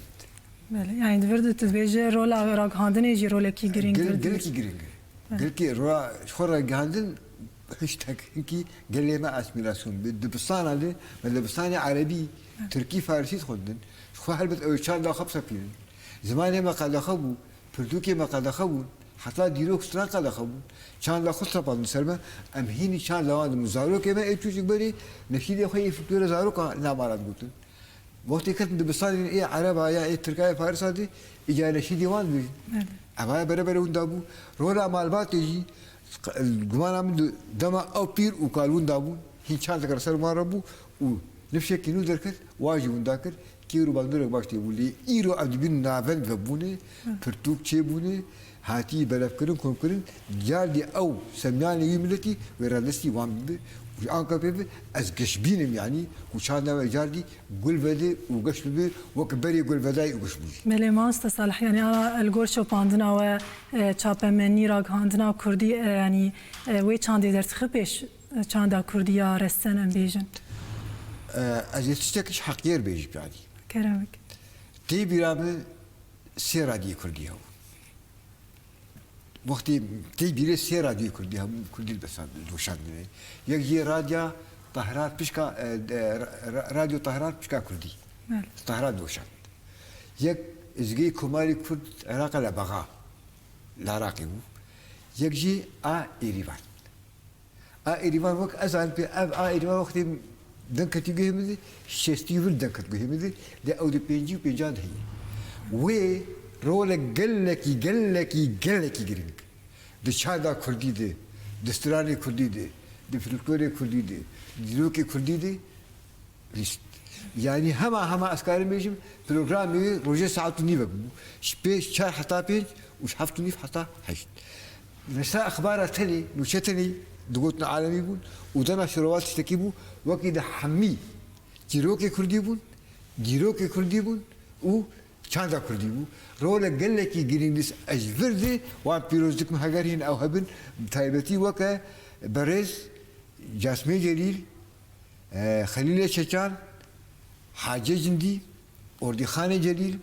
Belê, yani di vir de tu dibêje rola ragihandinê jî rolekî girîng Gel-, vir dibîst. Gelekî girîng e. Gelkî ra-, ji xwe ragihandin hinek hinkî gelê me asîmîlasyon bi. Dibistana li, me dibistanê erebî, tirkî, farisî dixwendin. Ji xwe helbet ew çanda xwe bisepînin. Zimanê me qedexe bû, pirtûkê me qedexe bûn. Heta dîrok stran qedexe bûn. Çanda xwe sepandin ser me. Em hînî çanda wan dibûn. Zarokê me ê çûçik berî neşîdê xwe yê folklorê zaroka namara digotin. Wextê ketin dibistanê ê ereba ya ê tirka yê farisa de îca neşîdê wan dibêjin. Belê. Evaya bere bere winda bû. Rola malbatê jî gumana min di dema ew pîr û kal winda bûn. Hîn çandek li ser wan re bû û nifşekî nû derket, wan jî winda kir. Kêr û bandorek baş tê bû. Lê îro ev dibînin navend vebûne, pirtûk çêbûne. Hatî belevkirin, komkirin, cardî ew semyanê wî miletî wê radestî wan bibe û ji anka pê ve ez geşbîn im, yanî ku çanda me cardî gul vede û geş bibe, wek berê gul vedayî û geş bûyî. Belê, mamoste Salih, yanî ana li gor şopandina we, e, çapemenî, ragihandina kurdî, e, yanî, e, wê çandê derdixe pêş, e, çanda kurdî ya resen, em bêjin? E, ez ê tiştekî ji heqiyê re bêjim, yanî. Kerem bike. Tê bîra min sê radiyê kurdî hebûn. Wextê tê bîrê sê radyoyê kurdî hebûn, kurdî li besan doşandine. Yek jî radya Tahran pişka, e, e, ra-, ra-, radyo Tahran pişka kurdî. Belê. Tahran doşand. Yek zgê Komarê Kurd Iraqê li Bexa, li Iraqê bû. Yek jî a Êrîvan. A Êrîvan wek ez zanim pê, ev a Êrîvan wextê deng ketî guhê min de, şêstî û vir deng ket guhê min de, lê ew di pêncî û pêncan de heye. Wê rolek gelekî, gelekî, gelekî giring di çanda kurdî de, di stranê kurdî de, di folklorê kurdî de, di dîrokê kurdî de, lîst. Yanî hema hema ez karim bêjim, programê wê rojê saet û nîvek bû. Ji pênc, çar heta pênc û ji heft û nîv heta heşt. Mesela exbara tenê, nûçe tenê, Digotin alemî bûn û dema şerova tiştekî bû, wekî di hemî çîrokê kurdî bûn, dîrokê kurdî bûn û çanda kurdî bû. Role gelekî girîng dîs ez ji vir de wan pîroz dikim, heger hîn ew hebin, bi taybetî weke berêz Casmê Celîl, e, Xelîlê Çeçan, Hacê Cindî, Ordîxanê Celîl,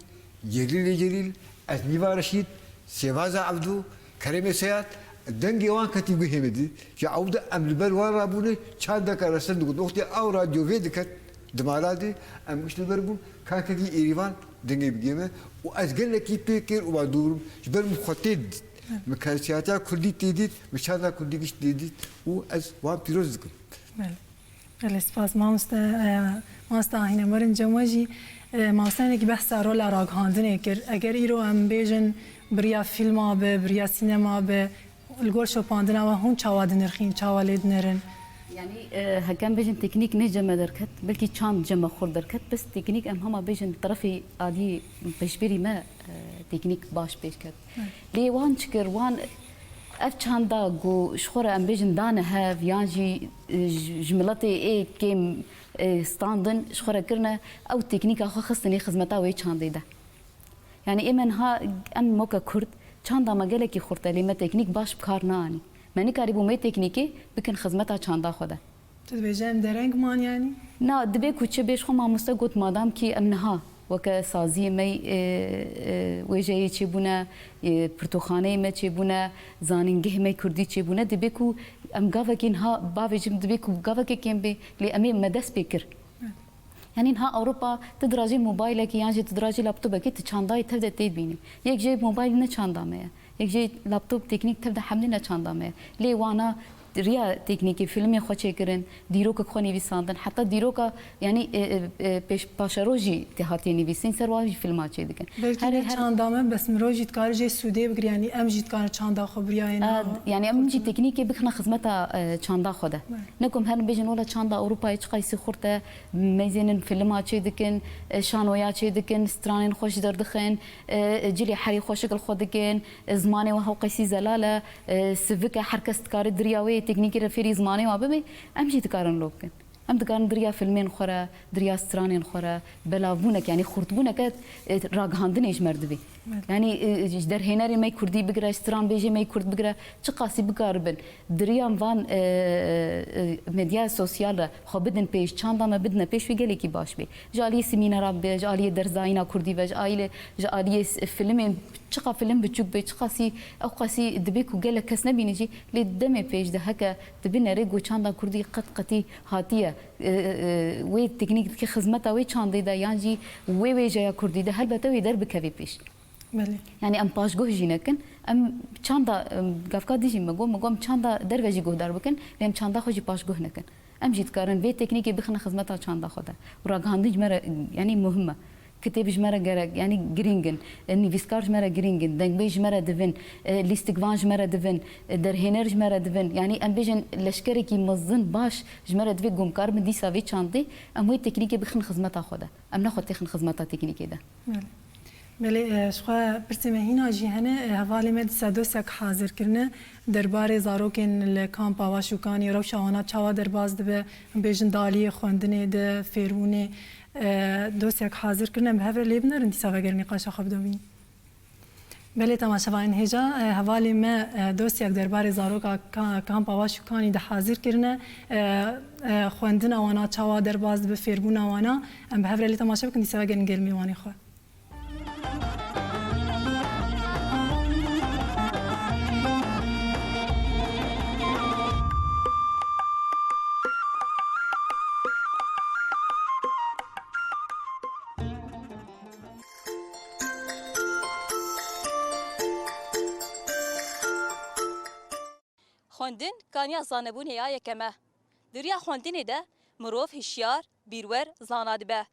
Celîlê Celîl, Esnîva Reşîd, Sêvaza Evdo, Keremê Seyad, dengê wan ketî guhê min di. Ji ew de em li ber wan rabûne çandeke resen digot. Wextê ew radyo vê diket di mala de, em giş li ber bûn, ka ketî Êrîvan dengê bigihê me û ez gelekî pê kêr û ba dûr im. Ji ber min xwe tê dît. Min kesiyatiya kurdî tê dît, min çanda kurdî giş tê dît û ez wan pîroz dikim. Belê. Belê, spas mamoste, e, mamoste Ahîn, em werin cem we jî, e, mamoste hinekî behsa rola ragihandinê kir. Eger îro em bêjin bi riya fîlma be, bi riya sînema be, li gor şopandina we hûn çawa dinirxîn, çawa lê dinerin? Yanî, e, heke em bêjin teknîk ne cem me derket, belkî çand cem me xurt derket, bes teknîk em hema bêjin terefê aliyê pêşberî me, e, teknîk baş pêş ket. Lê wan çi kir? Wan ev çanda ku ji xwe re em bêjin dane hev yan jî, e, ji, ji miletê ê kêm, e, standin ji xwe re kirine, ew teknîka xwe xistinê xizmeta wê çandê de. Yanî ê me niha em weke Kurd çanda me gelekî xurt e, lê me teknîk baş bi kar neanî. Me nikarîbû me teknîkê bikin xizmeta çanda xwe de. Tu dibêje em dereng man yanî? Na, dibe ku çi bê, ji xwe mamoste got, madam kî em niha weke saziyê me, e, e, wêjeyê çêbûne, e, pirtûkxaneyê me çêbûne, zanîngehê me kurdî çêbûne, dibe ku em gavekî niha bavêjim, dibe ku gavekê kêm bê, lê em ê me dest pê kir. Yanî niha Ewropa tu dirajê mobaylekî yan jî tu dirajê laptopekî tu çandayê tev de tê bînî. Yek jê mobayl ne çanda me ye. Yek jê laptop teknîk tev de hemdî ne çanda me ye. Lê wana riya teknîkê, filmê xwe çêkirin, dîrokek xwe nivîsandin. Heta dîroka, yanî, e, e, e, pêş, paşeroj jî tê hatiye nivîsîn, ser wan jî filma çêdikin. Belkî Her, ne her çanda me, bes mirov jî dikare jê sûdê bigire, yanî em jî dikarin çanda xwe biriyayê A, niha. Yanî em jî teknîkê bixine xizmeta, e, çanda xwe de. Evet. Ne ku em herin bêjin, wela çanda Ewropayê çiqasî xurt e, meyzênin filma çêdikin, e, şanoya çêdikin, stranên xweş derdixin, e, cilê herî xweşik li xwe dikin, e, zimanê we hewqesî zelal e, e, sivik e, her kes dikare diriya wê yê teknîkê re fêrî zimanê we bibe, em jî dikarin lo bikin. Em dikarin diriya filmên xwe re, diriya stranên xwe re, belavbûnek, yanî xurtbûneke, e, ragihandinê ji me re dibê. Evet. Yanî, e, ji derhênerê me kurdî bigire, ji stranbêjê me kurd bigire, çiqasî bikaribin diriya van, e, e, medyaya sosyal re xwe bidin pêş, çanda me bidine pêş, wê gelekî baş bê. Ji aliyê semînera bibe, ji aliyê derzayîna kurdî ve, ji aliyê, ji aliyê s-, filmên, çiqa film biçûk bê, çiqasî, ew qasî dibê ku gelek kes nebîne jî, lê demê pêş de heke dibîne rê ku çanda kurdî qet qetî hatiye, e, e, e, wê teknîk dike xizmeta wê çandê de yan jî wê wêjeya kurdî de, helbet ew ê derbikeve pêş. Belê. Yanî em paşguh jî nekin, em çanda, em, gavka dijî me got, me got, em çanda derve jî guhdar bikin, lê em çanda xwe jî paşguh nekin. Em jî dikarin vê teknîkê bixine xizmeta çanda xwe de. Û ragihandin ji me re, yanî muhim e. Kitêb ji me re gerek, yanî girîng in. E, nivîskar ji me re girîng in. Dengbêj ji me re divin. E, lîstikvan ji me re divin. E, derhêner ji me re divin. Yanî em bêjin leşkerekî mezin, baş ji me re divê ku em karibin dîsa vê çandê, em wê teknîkê bixin xizmeta xwe de. Em ne xwe têxin xizmeta teknîkê de. Belê. Belê, e, ji xwe pirsê me hîna jî hene, e, hevalê me dîsa dosyek hazir kirine derbarê zarokên li kampa Waşûkanî, rewşa wana çawa derbas dibe, em bêjin di aliyê xwendinê de, fêrbûnê, e, dosyek hazir kirine, em bi hev re lê binerin dîsa vegerin nîqaşa xwe bidomînin. Belê temaşevanên hêja, e, hevalê me, e, dosyek derbarê zaroka ka-, kampa Waşûkanî de hazir kirine, e, e, xwendina wana çawa derbas dibe, fêrbûna wana, em bi hev re lê temaşe bikin, dîsa vegerin gel mêvanê xwe. Xwendin kaniya zanebûnê ya yekem e. Di riya xwendinê de mirov hişyar, bîrwer, zana dibe.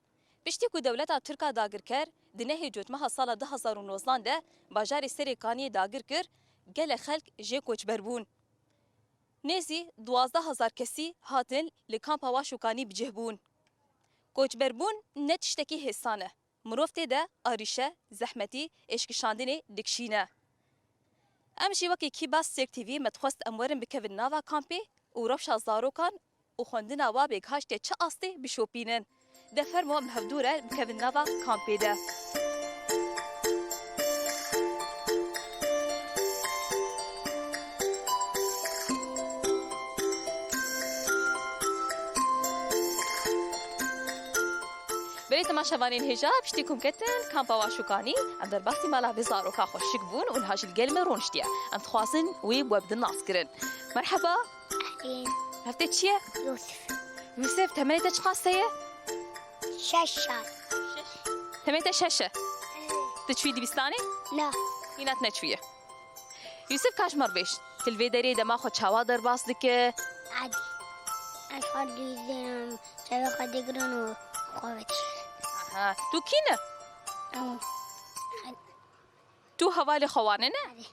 Piştî ku dewleta Tirk a dagirker di nehê Cotmeha sala du hezar û nozdan de bajarê Serê Kaniyê dagir kir, gelek xelk jê koçber bûn. Nêzî duwazdeh hezar kesî hatin li kampa Waşûkanî bi cih bûn. Koçberbûn ne tiştekî hêsan e. Mirov tê de arîşe, zehmetî, êşkişandinê dikişîne. Em jî wekî Kîbas Sêr T V me dixwest em werin bikevin nava kampê û rewşa zarokan û xwendina wa bêgihaştê çi astê bişopînin. De fermo em hevdû re bikevin nava kampê de. Belê temaşevanên hêja, piştî ku em ketin kampa Waşûkanî, em derbasî mala vê zaroka xweşik bûn û niha jî li gel me rûniştiye. Em dixwazin wê bi we bidin naskirin. Merheba. Ehlîn. Nav te çi ye? Yûsif. Yûsif, temenê te çiqas heye? Şeş sal. Temenê te şeş e? Evet. Tu çûyî dibistanê? Na. Hîna tu neçûye. Yûsif, ka ji me re bêj, tu li vê derê dema xwe çawa derbas dike? Adî. Ez xwe dizînim, çavê xwe digirin û xwe vedişînim. Aha, tu kî ne? Ew. Tu hevalê xwe wan e ne? Erê.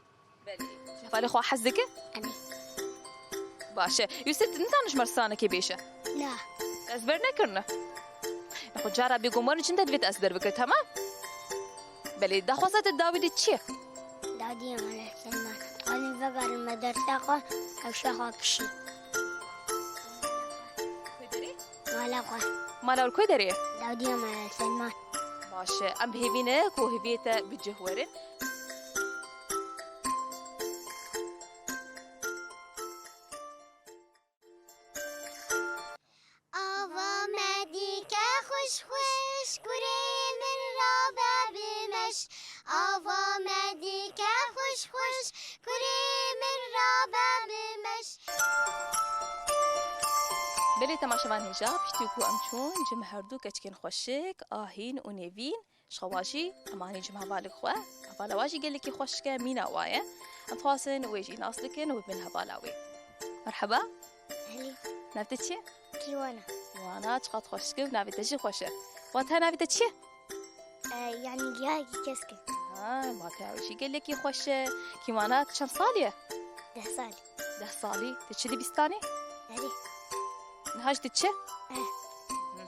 Belê. Ji hevalê xwe hez dike? Erê. Baş e. Yûsif, tu nizanî ji me re stranekê bêje? Na. Ez ber nekirine. Nexwe cara bêguman çi de divêt ez derbikir, temam? Belê, daxwaza te dawî de çi ye? Dawî de mala Selman. Dixwazim vegerim medersa xwe, hewşa xwe kişî. Mala xwe. Mala wir ku derê ye? Dawî de mala Selman. Baş e. Em bi hêvî ne ku hêviyê te bi cih werin. Ava me dike xweş xweş, kurê min rabe bi meş. Ava me dike xweş xweş, kurê min rabe bi meş. Belê temaşevan hêja, piştî ku em çûn, cem herdu keçikên xweşik, Ahîn û Nêvîn, Ji xwe wa jî, em anî cem hevalek xwe. Hevala wa jî gelekî xweşik e, mîna wa ye. Em dixwazin wê jî nas dikin û bibin hevala wê. Merheba. Helî. Nav te çi ye? Kîwana. Kîwana, çiqas xweşik e û navê te jî xweş e. Wa te navê te çi ye? E, yanî giyayekî kesk e. Ha, wa te ew jî gelekî xweş e. Kîwana, tu çend salî ye? Deh salî. Deh salî, tu çi dibistanê? Erê. Niha jî tu çi? Eh. Hı.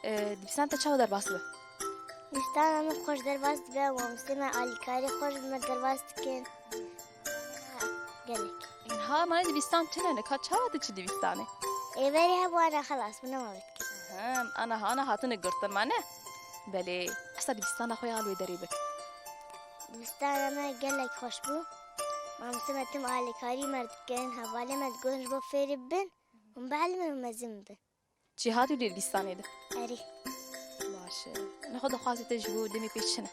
E, dibistan te çawa derbas dibe? Dibistana min xweş derbas dibe, mamostê me alîkarî xweş bi me derbas dikin. Gelek. Niha mane dibistan tune ne, ka çawa tu çi dibistanê? Ê berê hebû ana xelas, min nema vê dikin. Hem, ana hana hatine girtin mane? Belê, esa dibistana xwe ya li wê derê bik. Dibistana me gelek xweş bû. Mamostê me tim alîkarî me dikin, hevalê me digotin ji bo fêrî bibin. Hûn bielîmin û mezin bibin. Cîhatî dê dibistanê de? Erê. Baş e. Nexwe daxwazê te ji bo demê pêş çi ne?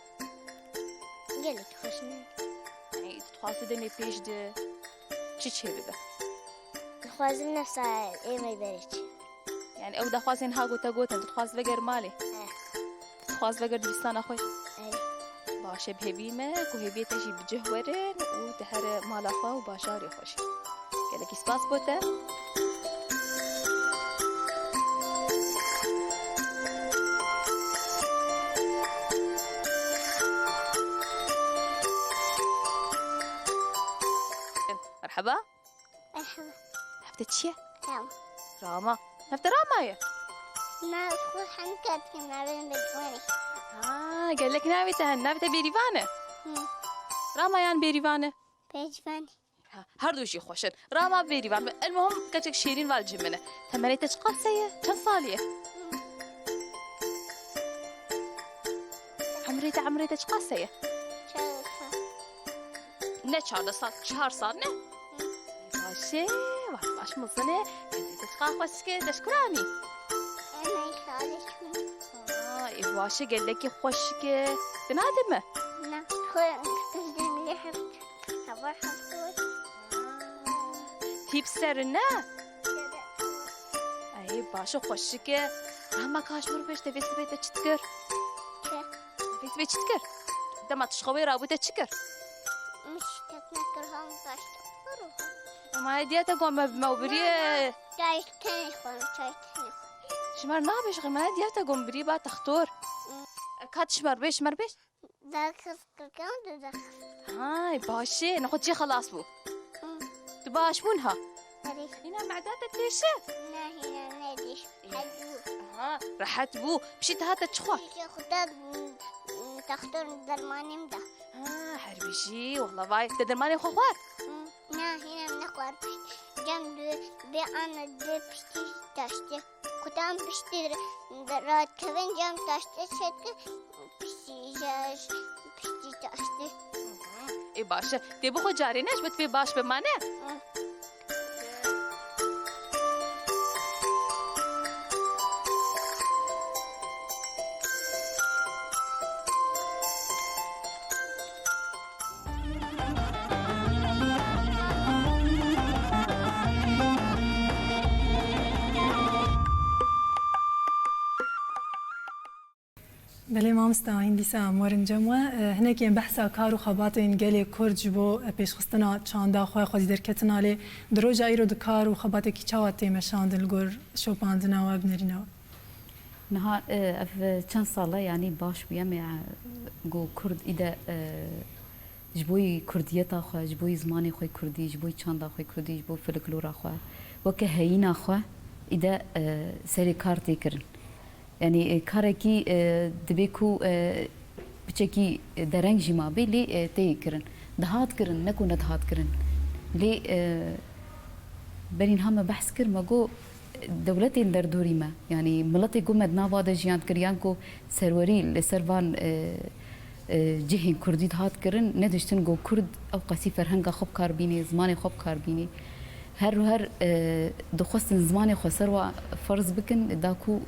Gelek xweş ne? Yanî tu dixwazî demê pêş de çi çêbibe? Dixwazim nefsa êmey berê çi. Yanî ew daxwazên ha ku te gotin, tu dixwazî veger malê? Eh. Tu dixwazî veger dibistana xwe? Erê. Baş e, bi hêvî me ku hêviyê te jî bi cih werin û tu here mala xwe û bajarê xwe jî. Gelekî spas bo te. Merheba. Merheba. Nav te çi ye? Rama. Rama. Nav te Rama ye? Na, xwe henika dikim, navê min Bêrîvan e. Ha, gelek navê te hene. Navê te Bêrîvan e? Hı. Rama yan Bêrîvan e? Bêrîvan e. Ha, her du jî xweş in. Rama, Bêrîvan. El muhim keçek şêrîn val cimine. Temenê te çiqas heye? Çend salî ye? Hı. Emrê te, emrê te çiqas heye? Çardeh sal. Ne çardeh sal, çar sal ne? Hı. Baş e, baş, baş mizin e. Te çiqas xweşik e, te ji kura mî? Em ê salê çûn. Aa, ê baş e, gelekî xweşik e. Ti nadime? Na, xwe, tu lê heft. Hava heft. Tîp ser ne? Ey, baş e, xweşik e. Rama, ka ji min re bêj, te vê sibê te çi dikir? Çi? Te vê sibê çi dikir? Dema tu ji xewê rabû te çi kir? Min şîtet nekir, hewm taşt. Ema diya te got me, me biriye. Çay tenê xwe, çay tenê xwe. Ji me re nabêj, me diya te got biriye ba textor. Hmm. Ka tu ji me re bêj, ji me re bêj. Daxist kirkan tu daxist. Hay, baş e. Nexwe çi xelas bû? Hmm. Tu baş bûn ha? Erê. Hîna meda te têşe? Ne, hîna nedîş. Ê. Hed bû. Aha, rehet bû. Pişî te hate çi xwe? Pişî xwe te, mm, textor dermanê min da. Ha, her bijî, wela vay. Te dermanê xwe xwar? Hmm, na, hîna min nexwar. Cem bi, bi an de piştî taştê. Kutan piştî ratkevin cem taştê çêti, piştî jaj, piştî taştê. Ê baş e. Tê bixwe carê ne, ji bo tu pê baş be mane? Hı. Belê mamosta, hîn dîsa em werin cem we. E, hinekî em behsa kar û xebatên gelê Kurd ji bo, e, pêşxistina çanda xwe, xwedî derketina lê di roja îro di kar û xebatekî çawa tê meşandin li gor şopandina we, binêrîna we? Niha, e, ev çend sal e, yanî baş bûye me, e, ku Kurd îde, e, ji bo yî kurdiyeta xwe, ji bo yî zimanê xwe kurdî, ji bo yî çanda xwe kurdî, ji bo folklora xwe, weke heyîna xwe îde, e, serê kar tê kirin. Yanî, e, karekî, e, dibê ku, e, piçekî dereng jî mabê, lê, e, tê kirin. Dihat kirin, ne ku nedihat kirin. Lê, e, berî niha me behs kir, me got, dewletên derdorî me, yanî miletê ku me di nava de jiyan dikir, yan ku serwerî li ser van, e, e, cihên kurdî dihat kirin, nediştin ku kurd ew qasî ferhenga xwe bi kar bînê, zimanê xwe bi kar bînê. Her û her, e, dixwestin zimanê xwe ser wa ferz bikin, da ku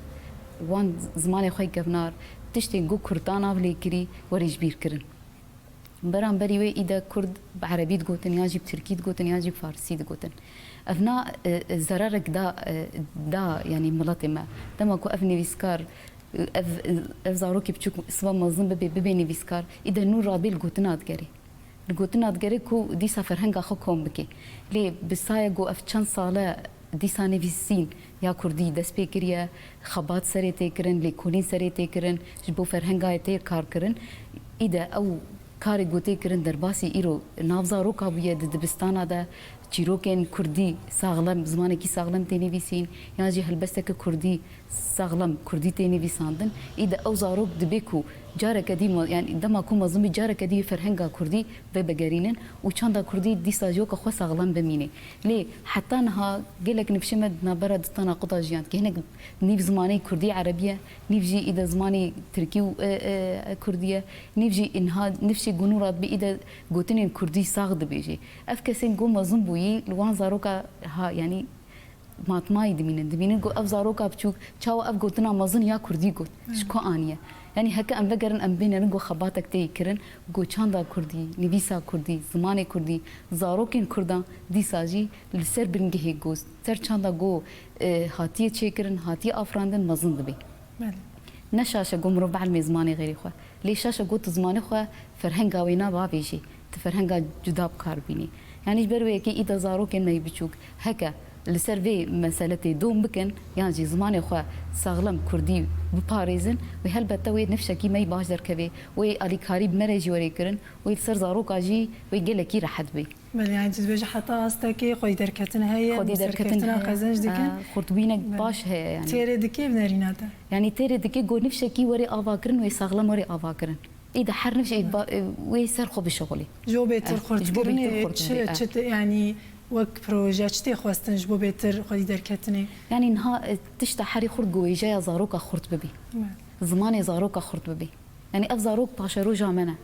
wan zimanê xwe kevnar, tiştên ku kurdan av lê kirî, werê ji bîr kirin. Beramberî wê îde kurd bi erebî digotin, yan jî bi tirkî digotin, yan jî bi farsî digotin. Ev na, e, e, zerarek da, e, da, yanî miletê me. Dema ku ev nivîskar, e, ev, ev zarokê biçûk siba mezin bibe, bibe nivîskar, îde nû radê li gotina digerê. Li gotina digerê ku dîsa ferhenga xwe kom bike. Lê bi saya ku ev çend sale dîsa nivîsîn ya kurdî dest pê kiriye, xebat serê tê kirin, lêkolîn serê tê kirin, ji bo ferhenga yê tê kar kirin. Îde ew karê ku tê kirin derbasî îro nav zaroka bûye di dibistana de, çîrokên kurdî saxlem, zimanekî saxlem tê nivîsîn, yan jî helbesteke kurdî saxlem kurdî tê nivîsandin. Îde ew zarok dibê ku careke dî me-, yanî dema ku mezin bî careke dî ferhenga kurdî vebigerînin û çanda kurdî dîsa jî weke xwe saxlem bimîne. Lê heta niha gelek nifşê me di navbera du tena quda jiyan dike. Hinek nîv zimanê kurdî erebî ye, nîv jî îde zimanê tirkî û, e, e, e, kurdî ye, nîv jî niha nifşê ku nû radibî îde gotinên kurdî sax dibêjê. Ev kesên ku mezin bûyî li wan zaroka ha, yanî matmayî dimînin. Dimînin ku ev zaroka biçûk çawa ev gotina mezin ya kurdî got, ji ku aniye. Yanî heke em vegerin, em bênerin ku xebatek tê kirin, ku çanda kurdî, nivîsa kurdî, zimanê kurdî, zarokên kurdan dîsa jî li ser bingehê ku ser çanda ku, e, hatiye çêkirin, hatiye afirandin mezin dibe. Belê. Ne şaş e ku mirov bielmê zimanê xêrê xwe. Lê şaş e ku tu zimanê xwe, ferhenga wê na bavêjî. Tu ferhenga cuda bi kar bînî. Yanî ji ber wê yekê îda zarokên me yê biçûk heke li ser vê mesele tê dom bikin, yan jî zimanê xwe saxlem kurdî biparêzin, wê helbette wê nifşekî me yî baş derkevê, wê alîkarî bi me re jî werê kirin, wê li ser zaroka jî wê gelekî rehet bê. Belê, yanî tu dibêjî heta astekê xwedî derketin heye, Xwedî derketin serkeftina heye. Qezenc dikin. Ha, xurtbûyînek Belê. Baş heye yanî. Têrê dike bi nerîna te? Yanî têrê dike ku nifşekî were avakirin, wê saxlem were avakirin. Î de her nifş ê ba-, wê ser xwe bişixulî. Ji bo bêtir Eh, ji bo xurtkirinê bêtir xurt çi, bibê, eh. Çi te, yanî wek proje çi tê xwestin ji bo bêtir xwedî derketinê? Yanî niha, eh, tişta herî xurt ku wêjeya zaroka xurt bibî. Belê. Zimanê zaroka xurt bibî. Yanî ev zarok paşeroja me ne.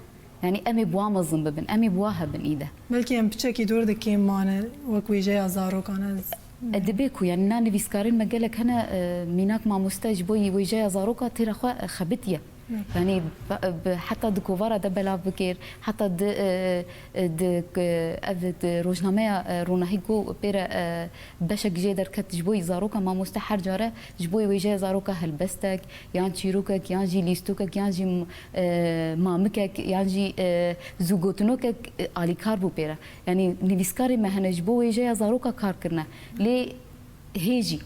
Yanî em ê bi wan mezin bibin, em ê bi wan hebin î de. Belkî em piçekî dor de kêm mane wek wêjeya zarokan ez. E, dibê ku, yanî na nivîskarên me gelek hene, e, mînak mamoste ji bo yî wêjeya zaroka têra xwe, e, xebitiye. Evet. Yanî bi, bi, heta di kovara de belav bikir, heta di, e, e, di, e, ev di rojnameya, e, ronahî ku pê re, e, beşek jê derket ji bo yî zaroka mamoste her care ji bo yî wêjeya zaroka helbestek, yan çîrokek, yan jî lîstokek, yan jî, e, mamikek, yan jî, e, zûgotinokek, e, alîkar bû pê re. Yanî nivîskarê me hene ji bo wêjeya zaroka kar kirine. Lê hê jî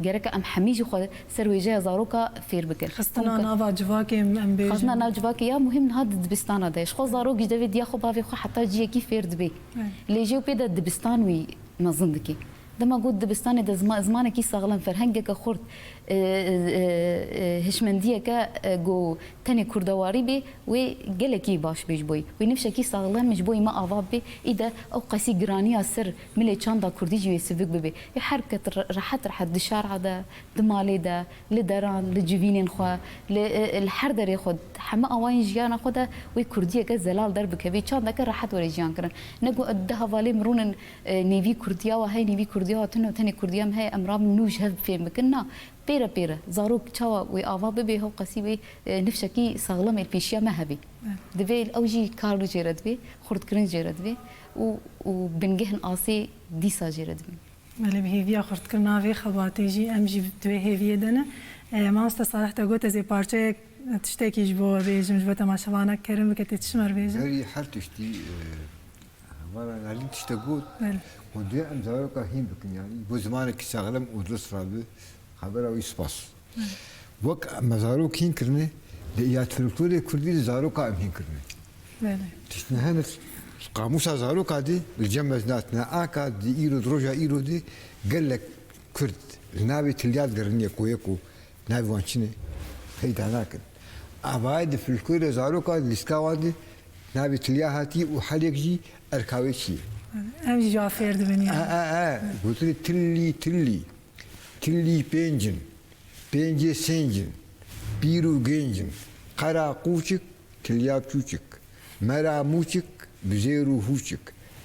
gereke em hemî jî xwe ser wêjeya zaroka fêr bikin. Xistina Hûn ka- nava civakê em, em bêjin. Xistina nav civakê ya muhîm niha di dibistana de ye. Ji xwe zarok ji devê diya xwe bavê xwe heta ciyekî fêr dibê. Evet. Lê jê û pê de dibistan wî mezin dike. Dema got dibistanê de zima-, zimanekî saxlem, ferhengeke xurt, E, e, e, hişmendiyeke, e, ku tenê kurdewarî bê, wê gelekî baş bê ji bo yî. Wê nifşekî saxlem ji bo yî me ava bê. Î de ew qesî giraniya ser milê çanda kurdî jî wê sivik bibe. Ê her ket re-, rehet rehet di şara de, di malê de, li deran, li civînên xwe, li, e, li her derê xwe, heme awayên jiyana xwe de wê kurdiyeke zelal derbikeve, çandeke rehet were jiyan kirin. Ne ku di hevalê min rûnin, e, nêvî kurdiya we heye, nêvî kurdiya we tune, tenê kurdiya me heye, em rabin nû ji hev fêm bikin. Na, pêre pêre, zarok çawa wê ava bibe, hew qesî wê, e, nifşekî saxlem ê li pêşiya me hebe. Evet. Divê ew jî kar jê re dibe, xurtkirin jê re dibe û, û bingehên asê dîsa jê re dibin. Belê, bi hêviya xurtkirina vê xebatê jî em jî di wê hêviyê de ne. E, mamoste Salih, te got ez ê parçeyek, e, tiştekî ji bo we bêjim, ji bo temaşevanek kerim bike, tê tişt me re bêjin? Berî her tiştî, e, Hevala Nalîn tiştek got, Belê. Hûn dê em zaroka hîn bikin, yanî bo zimanekî saxlem û dirust rabe, xebera wî spas. Belê. Wek me zarok hîn kirine, li ya folklorê kurdî li zaroka em hîn kirine. Belê. Tiştine hene, qamûsa zaroka dî, li cem mezna tine aka, di îro, di roja îro dî, gelek kurd li navê tilya digeriniye koyê ku navê wan çi ne, peyda nakin. Avayê di folklorê zaroka lîska wan de navê tilya hatî û herêk jî erka wê çi ye. Em jî ji wan fêr dibin yani. E, e, e, gotinê tilî, tilî. Tilî pênc in, pêncê sênc in, pîr û gênc in, qera qûçik, tilya çûçik, mera mûçik, bizêr û hûçik,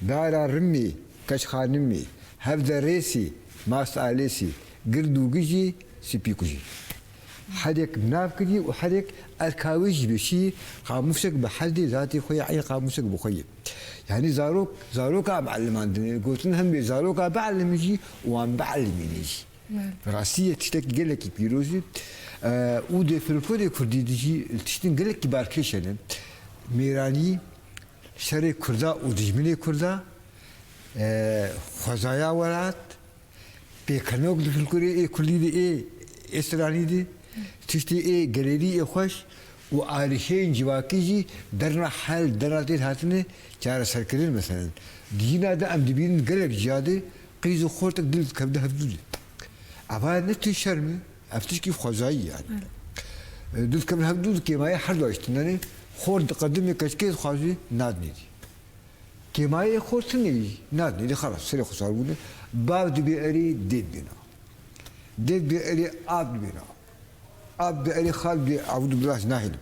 dara rimê, keçxanimê, hevde rêsê, mas alêsê, gird û gijê, sipî kujê. Herêk nav kirî û herêk erka wê jî bê şî, qamûsek bi herdê zatê xwe ye, eyn qamûsek bi xwe ye. Yanî zarok, zaroka em elimandine. Gotin hem bê zaroka bielimin jî û wan bielimîne jî. Evet. Rastî ye, tiştekî gelekî pîroz e. Û dê folklorê kurdî de jî tiştin gelekî balkêş hene. Mêranî, şerê kurda û dijminê kurda, e, xwezaya welat, pêkenok di folklorê ê kurdî de, ê, ê stranî de, tiştê ê gelêrî ê xweş û arîşeyên civakî jî derna hel, derna têr hatine çareserkirin, meselen. Di jîna de em dibînin gelek ciya de qîz û xortek dil dikevin hevdû de. Eva ne tu şerm e, ev tişkî xwezayî yani. Evet. E, dil dikevin hevdû de kêmayê her du tiştin, yani xort diqedimê keçikê dixwaze nadinê dî. Kêmayê xort tune jî nadinê dî, xelas, serê xwe sar bûne. Bav dibê erê, dê dibê nav. Dê dibê erê, av dibê nav. Av dibê erê, xal dibê, ew du bila ez nahêlim.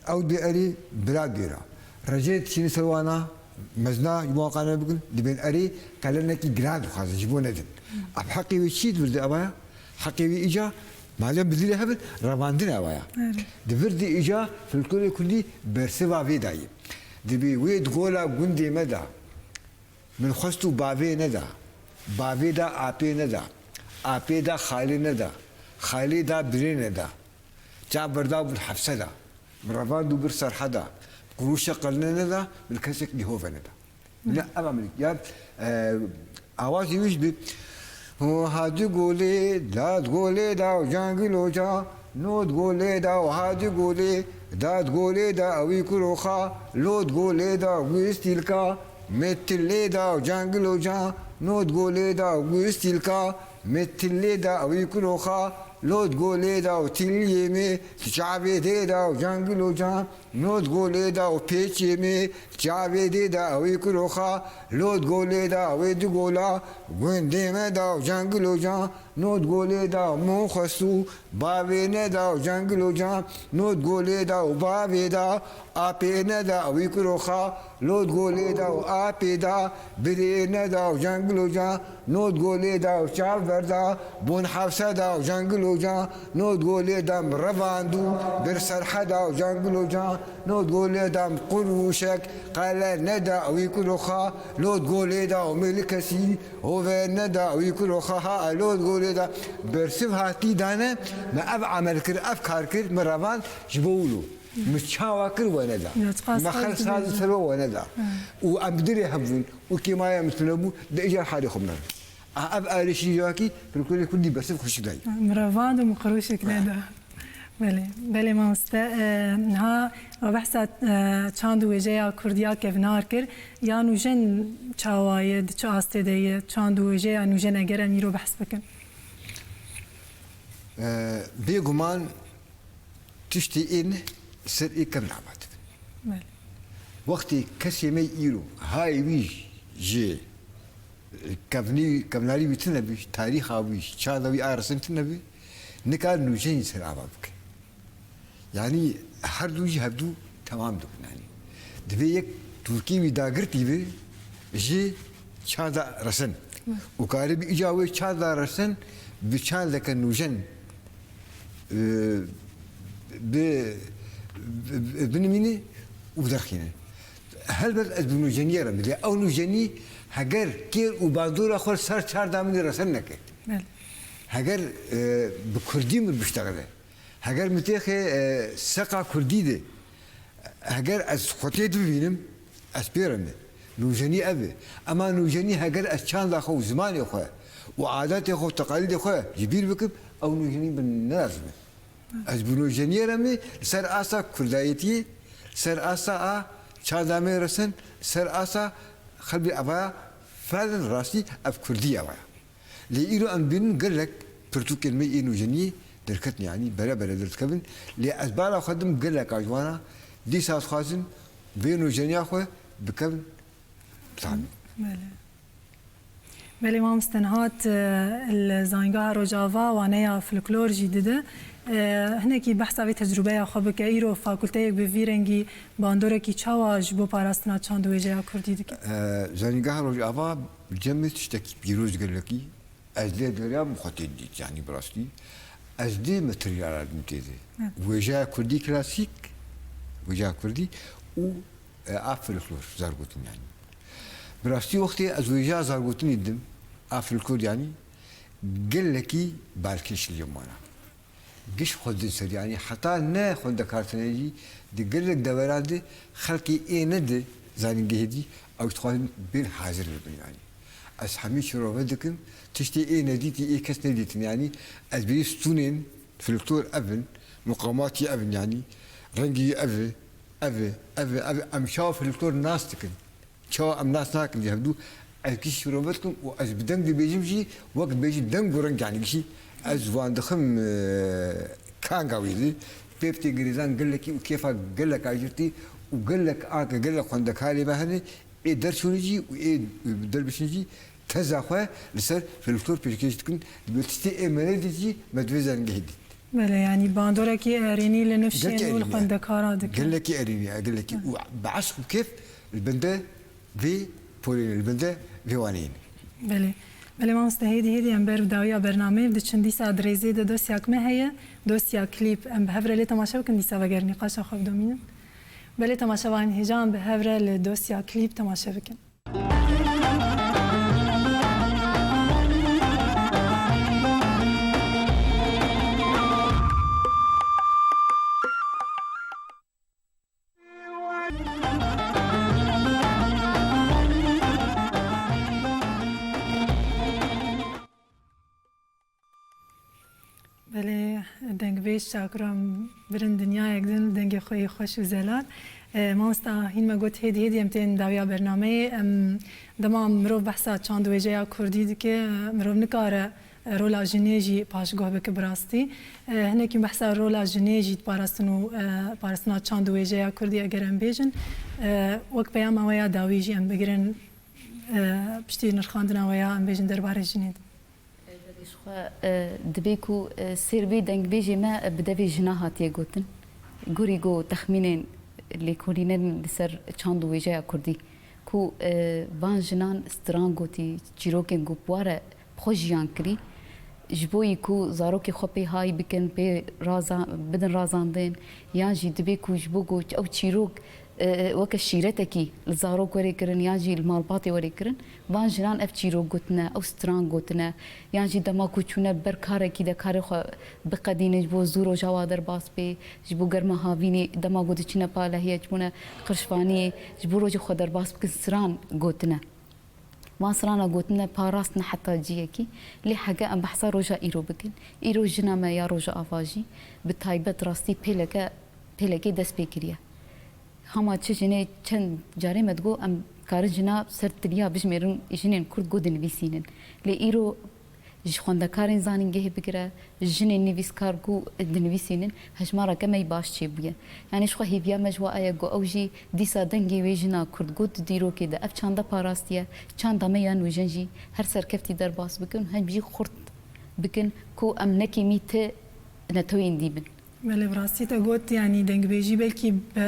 Ew dê erê bira bêra. Recê dişîne ser wana mezna ji wan qane bikin, dibên erê kelenekî giran dixwazin ji bo nedin. Ev heqê wê çi di vir de ava ye? Heqê wê îca, madem bi dilê hev in, revandin ava ye. Erê. Di vir de îca folklorê kurdî bersiva vê dayê. Dibê wê di gola gundê me de, min xwest û bavê neda. Bavê da apê neda. Apê da xalê neda. Xalê da birê neda. Çav berda û bir hefse da. Min revand û bir serheda. Qurûşe qeline neda, min kesek lîhove neda. Ne, ev Amerîk-, ya, e, awazê wî jî bi, Ho ha di golê, da di golê da û cangilo ca, no di golê da û ha di golê, da di golê da ewî kuroxa, lo di golê da û gustîlka, me tilê da û cangilo ca, no di golê da û gustîlka, me tilê da ewî kuroxa, lo di golê da û tiliyê me, ti çavê dê da û cangilo ca, no di golê da û pêçê me, ti çavê dê da ewî kuroxa, lo di golê da wê di gola, gundê me da û cangilo ca, no di golê da min xwest û bavê neda û cangilo ca, no di golê da û bavê da, apê neda wî kuroxa, lo di golê da û apê da, birê neda û cangilo ca, no di golê da û çav berda, bûn hefse da û cangilo ca, no di golê da min revand û bir serheda û cangilo ca, no di golê da min qurûşek qele neda wî kuroxa, lo di golê da û min li kesî hove neda wî kuroxa, ha, lo di golê da bersiv hatî dane, me ev emel kir, ev kar kir, min revand ji bo wilo. Min çawa kir we neda. Ya, çiqas Me xews xer saz dibêjin. Ser we we neda. Hı. Û em bi dilê hev bûn. Û kêmaya min tune bû. De îcar halê xwe min. A, ev arêşî civakî, folklorê kurdî bersiv xweşik dayî. Min revand û min qurûşek neda. Belê, belê mamoste. E, niha we behsa, e, çand û wêjeya kurdiya kevnar kir. Ya nûjen çawa ye, di çi astê de ye? Çand û wêjeya nûjen eger em îro behs bikin. Ee, Bêguman tiştê ên ser ê kevn ava dibin. Belê. Wextê kesê me îro hayê wî ji kevnî, kevnarî wî tune bî, tarîxa wî, çanda wî a resin tune bî, nikar nûjenî ser ava bike. Yanî her du jî hevdu temam dikin. Yanî divê yek tûrkî wî dagirtî bi ji çanda resin. Û karî bi îca wê çanda resin bi çandeke nûjen, e, bi, bi, binimîne û derxîne. Helbet ez bi nûjeniyê re, lê ew nûjenî heger kêr û bandora xwe ser çanda min resin neke. Belê. Heger, e, bi kurdî min biştexile. Heger min têxê, e, seqa kurdî de, heger ez xwe tê dibînim, ez pê re me. Nûjenî ev e. Ema nûjenî heger ez çanda xwe û zimanê xwe û adetê xwe û teqalîdê xwe ji bîr bikim, ew nûjenî min ne lazim e. Ez bi nûjeniyê re me, li ser asta kurdayetiyê, li ser asta a çanda me resin, li ser asta xelbê eva ferdin rastî ev kurdî eva. Lê îro em dibînin gelek pirtûkên me ên û jenî derketin, yanî bere bere derdikevin. Lê ez bala xwe dim geleka ji wana, dîsa dixwazin vê nûjeniya xwe bikevin bi tanî. Belê. Belê, mamoste Nihat, e, li Zanîngeha Rojava waneya folklor jî dide. E, hinekî behsa vê tecrûbeya xwe bike. Îro fakulteyek bi vî rengî bandorekî çawa ji bo parastina çand û wêjeya kurdî dike? E, Zanîngeha Rojava cem tiştekî pîroz gelekî. Ez lê deriyam xwe tê dît, yanî bi rastî. Ez dê metriyara din tê de. Evet. Wêjeya kurdî klasîk, wêjeya kurdî û, e, a folklor, zargotin yanî. Bi rastî wextê ez wêjeya zargotinê didim, a folklor yanî, gelekî balkêş li wana. Giş xwendin ser, yanî heta ne xwendekar tenê jî, di gelek deveran de xelkê ê ne di zanîngehê dî, ew dixwazin bên hazir bibin yanî. Ez hemî şirove dikim, tiştê ê nedîtî, ê kes nedîtin yanî. Ez bêjî stûnên folklor ev in, muqamatî ev in yanî, rengî ev e, ev e, ev e, ev e. Em çawa folklor nas dikin? Çawa em nas nakin ji hevdû? Ez gişî şirove dikim û ez bi deng dibêjim jî, wek dibêjî deng û reng, yanî gişî ez wan dixim, e, kanga wî dî. Pê bi tê girêdan gelekî û kêfa gelek ajirtî û gelek anke gelek xwendekarê me hene, ê derçûnî jî û ê derbişin jî teza xwe li ser folklor pêşkêş dikin. Dibe tiştê ê me nedît jî me divê zanîngehê dît. Belê, yanî bandorekî erênî li nifşên û li xwendekaran dikin. Gelekî erênî ye, gelekî. Û bi eşq û kêf li bin de vê polê ne, li bin de vê waneyê ne. Belê. Belê mamoste, hêdî hêdî em ber bi dawiya bernameyê diçin. Dîsa di rêzê de dosyak me heye, dosya klîp. Em bi hev re lê temaşe bikin, dîsa vegerin nîqaşa xwe bidomînin. Belê temaşevanên hêja, em bi hev re li dosya klîp temaşe bikin. Belê, dengbêj Şakiro, em birin dinyayek din, dengê xwe yê xweş û zelal. E, mamosta, hîn me got, hêdî hêdî em tên dawiya bernameyê. Em, dema mirov behsa çand û wêjeya kurdî dike, mirov nikare, e, rola jinê jî paşguh bike bi rastî. E, hinekî behsa rola jinê jî di parastin û, e, parastina çand û wêjeya kurdî eger em bêjin, e, wek peyama we ya dawî jî em bigirin, e, piştî nirxandina we ya em bêjin derbarê jinê de. Ji xwe, e, dibê ku, e, sêr bê dengbêjê me, e, bi devê jina hatiye gotin. Gorî ku texmînên lêkolînên li ser çand û wêjeya kurdî, ku, e, van jinan stran gotî, çîrokên ku bi wa re bi xwe jiyan kirî, ji bo yî ku zarokê xwe pê hay bikin, pê raza-, bidin razandin, yan jî dibê ku ji bo ku ew çîrok e, weke şîretekî li zarok were kirin yan jî li malbatê were kirin, van jinan ev çîrok gotine, ew stran gotine, yan jî dema ku çûne ber karekî de karê xwe biqedînin, ji bo zû roja wa derbas bê, ji bo germa havînê, dema ku diçine palehiye, çûne qirşvaniyê, ji bo rojê xwe derbas bikin, stran gotine. Van strana gotine parastine heta ciyekî, lê heke em behsa roja îro bikin, îro jina me ya Rojava jî bi taybet rastî pêleke, pêlekê dest pê kiriye. Hema çi jinê çend carê me digot, em karin jina ser tiliya bijmêrin, jinên kurd ku dinivîsînin. Lê îro Ji xwendekarên zanîngehê bigire, jinên nivîskar ku dinivîsînin, hejmareke me yî baş çêbûye. Yanî ji xwe hêviya me ji we aya ku ew jî dîsa dengê wê jina Kurd ku di dîrokê de ev çanda parastiye, çanda me ya nûjen jî her serkeftî derbas bikin û hem jî xurt bikin ku em ne kêmî ti netewên dî bin. Belê, bi rastî te got, yanî dengbêjî belkî bi, e,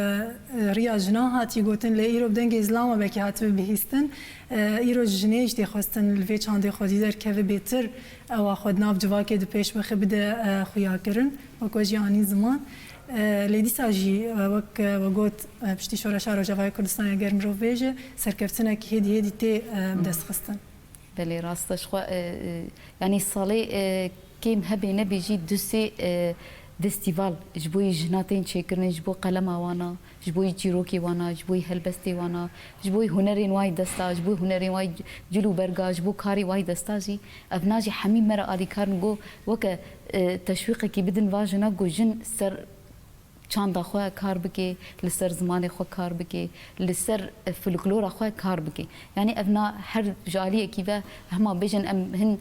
riya jinan hatî gotin, lê îro bi dengê zilaman belkî hatibe bihîstin. E, îro ji jinê jî tê xwestin li vê çandê xwedî derkeve, bêtir ewa xwe di nav civakê de pêş bixe, bide, e, xuyakirin, wek we jî anî ziman. E, lê dîsa jî, e, wek, e, we got, e, piştî şoreşa Rojavayê Kurdistanê eger mirov bêje, serkeftinekî hêdî hêdî tê, e, bi dest xistin. Belê, rast e. Ji xwe, e, e, yanî salê, e, kêm hebê nebê jî du sê, e, festîval ji bo yî jina tên çêkirin, ji bo qelema wana, ji bo yî çîrokê wana, ji bo yî helbestê wana, ji bo yî hunerên wa yî desta, ji bo yî hunerên wa yî cil û berga, ji bo karê wa yî desta jî. Evna jî hemî me re alîkar in ku weke, e, teşwîqekî bidin va jina ku jin ser çanda xwe kar bike, li ser zimanê xwe kar bike, li ser, e, folklora xwe kar bike. Yanî ev na her ji aliyekî ve hema bêjin em hin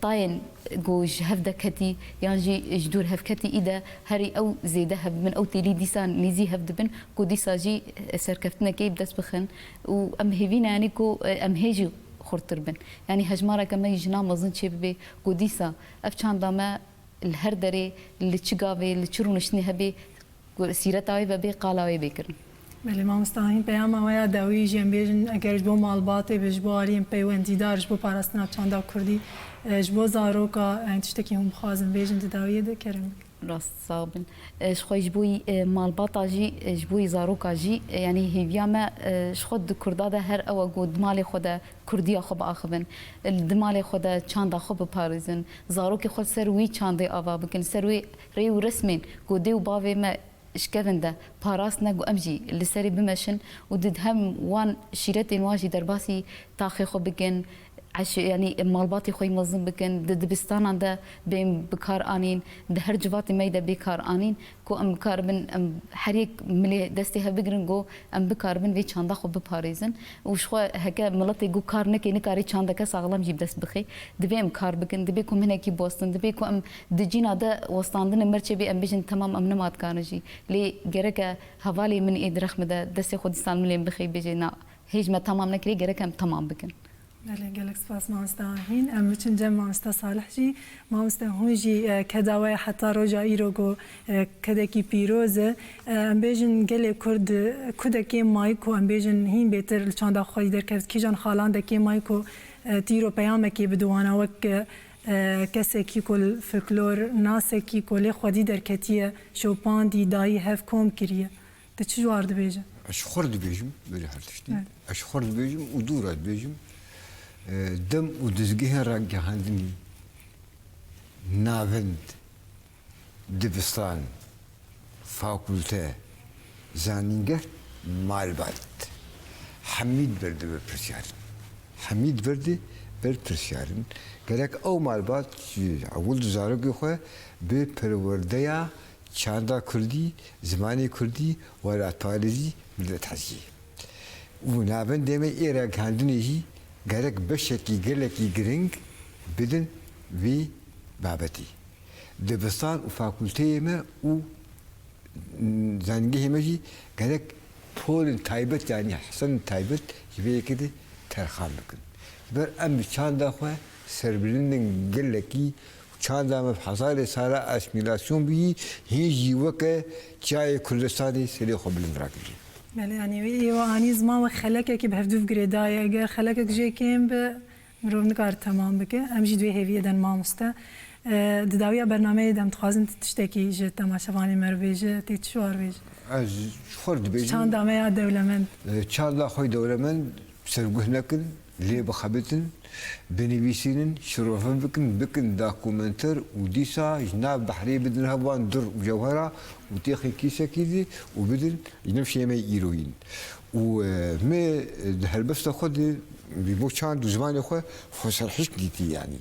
tayên ku ji hev deketî yan jî ji dûr hev ketî î de herî ew zêde hev bin, ew têlî dîsa nêzî hev dibin ku dîsa jî, e, serkeftinekê bi dest bixin û em hêvî ne yanî ku, e, em hê jî xurtir bin. Yanî hejmareke me jina mezin çê bibe ku dîsa ev çanda me li her derê, li çi gavê, li çi rûniştinê hebe, ku sîreta wê vebê, qala wê bê kirin. Belê, mamosta, hîn peyama we ya dawî jî em bêjin, eger ji bo malbatê be, ji bo aliyên peywendîdar, ji bo parastina çanda kurdî, e, ji bo zaroka, e, tiştekî hûn bixwazin bêjin di dawiyê de, kerem bikin. Rast, sax bin. E, ji xwe ji bo yî, e, malbata jî, e, ji bo yî zaroka jî, e, yanî hêviya me, e, ji xwe di kurda de her ew e ku di malê xwe de kurdiya xwe biaxivin, di malê xwe de çanda xwe biparêzin, zarokê xwe ser wî çandê ava bikin, ser wê rê û resmên ku dê û bavê me ji kevin de parastine, ku em jî li serê bimeşin û di hem wan şîretên wan jî derbasî taxê xwe bikin, eş-, yanî malbatê xwe yî mezin bikin, di dibistanan de bên bi kar anîn, di her civatê me yî de bê kar anîn, ku em bikaribin, em her yek milê destê hev bigirin, ku em bikaribin vê çanda xwe biparêzin. Û ji xwe heke miletê ku kar neke, nikarê çandeke saxlem jî bi dest bixe. Divê em kar bikin, divê ku em hinekî bostin, divê ku em di cîna de westandine merçê bê, em bêjin, temam, em nema dikarin jî. Lê gereke hevalê min ê di rexmê de destê xwe dîsan milê min bixe, bêje, na, hêj me temam nekiriye, gereke em temam bikin. Belê, gelek spas mamoste Ahîn. Em biçin cem mamoste Salih jî. Mamoste, hûn jî, e, keda we heta roja îro ku, e, kedekî pîroz e. E, em bêjin gelê Kurd, e, kudekê mayî ku em bêjin hîn bêtir li çanda xwedî derkevt, kîjan xalan dekê mayî ku, e, tîro peyamekê bide wana wek, e, kesekî ku li folklor nasekî ku lê xwedî derketiye, şopandî, dayî hev kom kiriye. Tu çi ji war dibêje? Ez ji xwe re dibêjim, berî her tiştî. Evet. Ez ji xwe re dibêjim û dû re dibêjim. E, dem û dizgehên ragihandinî, navend, dibistan, fakulte, zanîngeh, malbat. Hemî di ber de berpirsiyar in. Hemî di ber de berpirsiyar in. Gerek ew malbat ji ewil di zarokê xwe bi perwerdeya çanda kurdî, zimanê kurdî, welatparêzî, milletperestî. Û navendê me ê ragihandinê jî gerek beşekî gelekî giring bidin vî babetî. Dibistan û fakulteyê me û zanîngehê me jî gerek polên taybet, yanî hesên taybet ji vê yekê de terxan bikin. Ji ber em bi çanda xwe serbilindin gelekî, çanda me bi hezarê sala asîmîlasyon bûyî, hîn jî weke çiyayê Kurdistanê serê xwe bilind rakiriye. Belê, yanî wê ê we anî ziman wek xelekekî bi hevdû girêdayê. Eger xelekek jê kêm be, mirov nikare temam bike. Em jî di vê hêviyê de ne mamoste. E, di dawiya bernameyê de em dixwazin tu tiştekî ji temaşevanê me re bêje, tê çi war bêje? Ez ji xwe re dibêjim. Çanda me ya dewlemend. E, çanda xwe dewlemend, serguh nekin, lê bixebitin, binivîsînin, şirove bikin, bikin dokumenter û dîsa ji nav behrê bidin hev wan dir û cewhera û têxin kîsekî dî û bidin ji nifşê me îroyîn. Û, e, me, e, di helbesta xwe de ji bo çand û zimanê xwe xwe serhişk dîtî, yanî.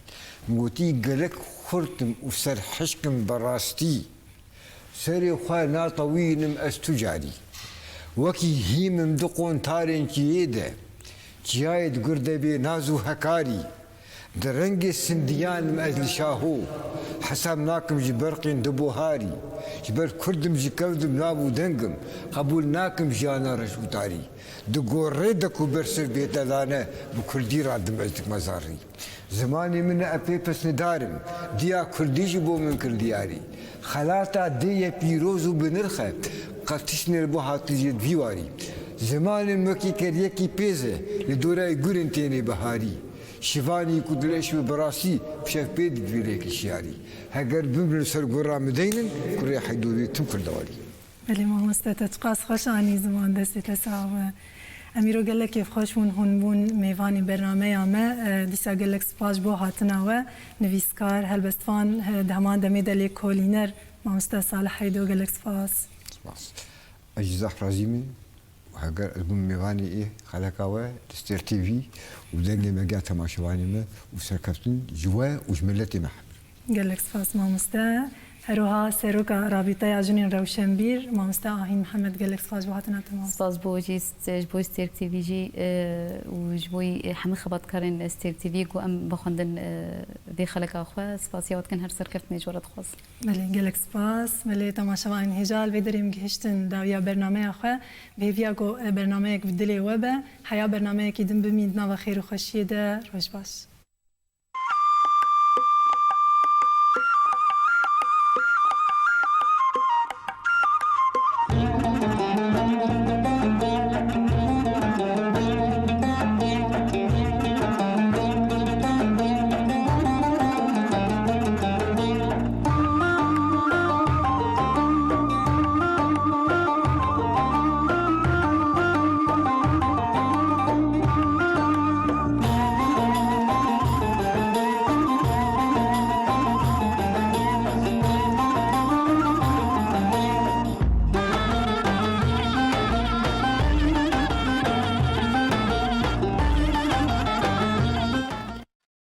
Min gotî, gelek xurt im û serhişk im berastî. Serê xwe natewînim ez tu carî. Wekî hîm im di qontarên çiyê de. Çiyayê di gur de bê naz û hekarî. Di rengê sindiyan im ez li şaho, hesab nakim ji berqên di buharî. Ji ber Kurd im, ji kev dim nav û deng im, qebûl nakim jiyana reş û tarî. Di gorê de ku bersiv bête dane, bi Kurdî radim ez dikme zarî. Zimanê min e pê pesnidar im, diya Kurdî ji bo min kir diyarî. Xelata dê ye pîroz û bi nirx e, qet tiştine li bo hatî jê di vî warî. Zimanê min wekî keriyekî pêz e, li dorayê gurên tênê biharî. Şivanî ku dileş bi birasî, bi şev pê didivî rêkê şiyarî. Heger bimrin li ser gora min deynin, kurê Heydovê tim kirdewarî. Belê mamoste, te çiqas xweş anî ziman, destê te sax be. Em îro gelek kêfxweş bûn hûn bûn mêvanî bernameya me. E, dîsa gelek spas ji bo hatina we. Nivîskar, helbestvan, e, di heman demê de lêkolîner mamoste Salih Heydo, gelek spas. Spas. Ez jî zehf razî me. Heger ez bûm mêvanê ê xeleka we li Stêr T V û dengê me giha temaşevanê me û serkeftin ji we û ji miletê me hebin. Gelek spas mamoste. Her wiha Seroka Rabîteya Jinên Rewşenbîr, mamoste Ahîn Mihemed, gelek spas ji bo hatina te mamoste. Spas bo jî, ji bo Stêr T V jî, e, û ji bo, e, hemî xebatkarên Stêr T V ku em bi xwendin, e, vê xeleka xwe, spasiya we dikin, her serkeftinê ji we re dixwazin. Belê, gelek spas. Belê, temaşevanên hêja, li vê derê em gihiştin dawiya bernameya xwe. Bi hêviya ku, e, bernameyek bi dilê we be, heya bernameyekî din bimîn di nava xêr û xweşiyê de. Roj baş.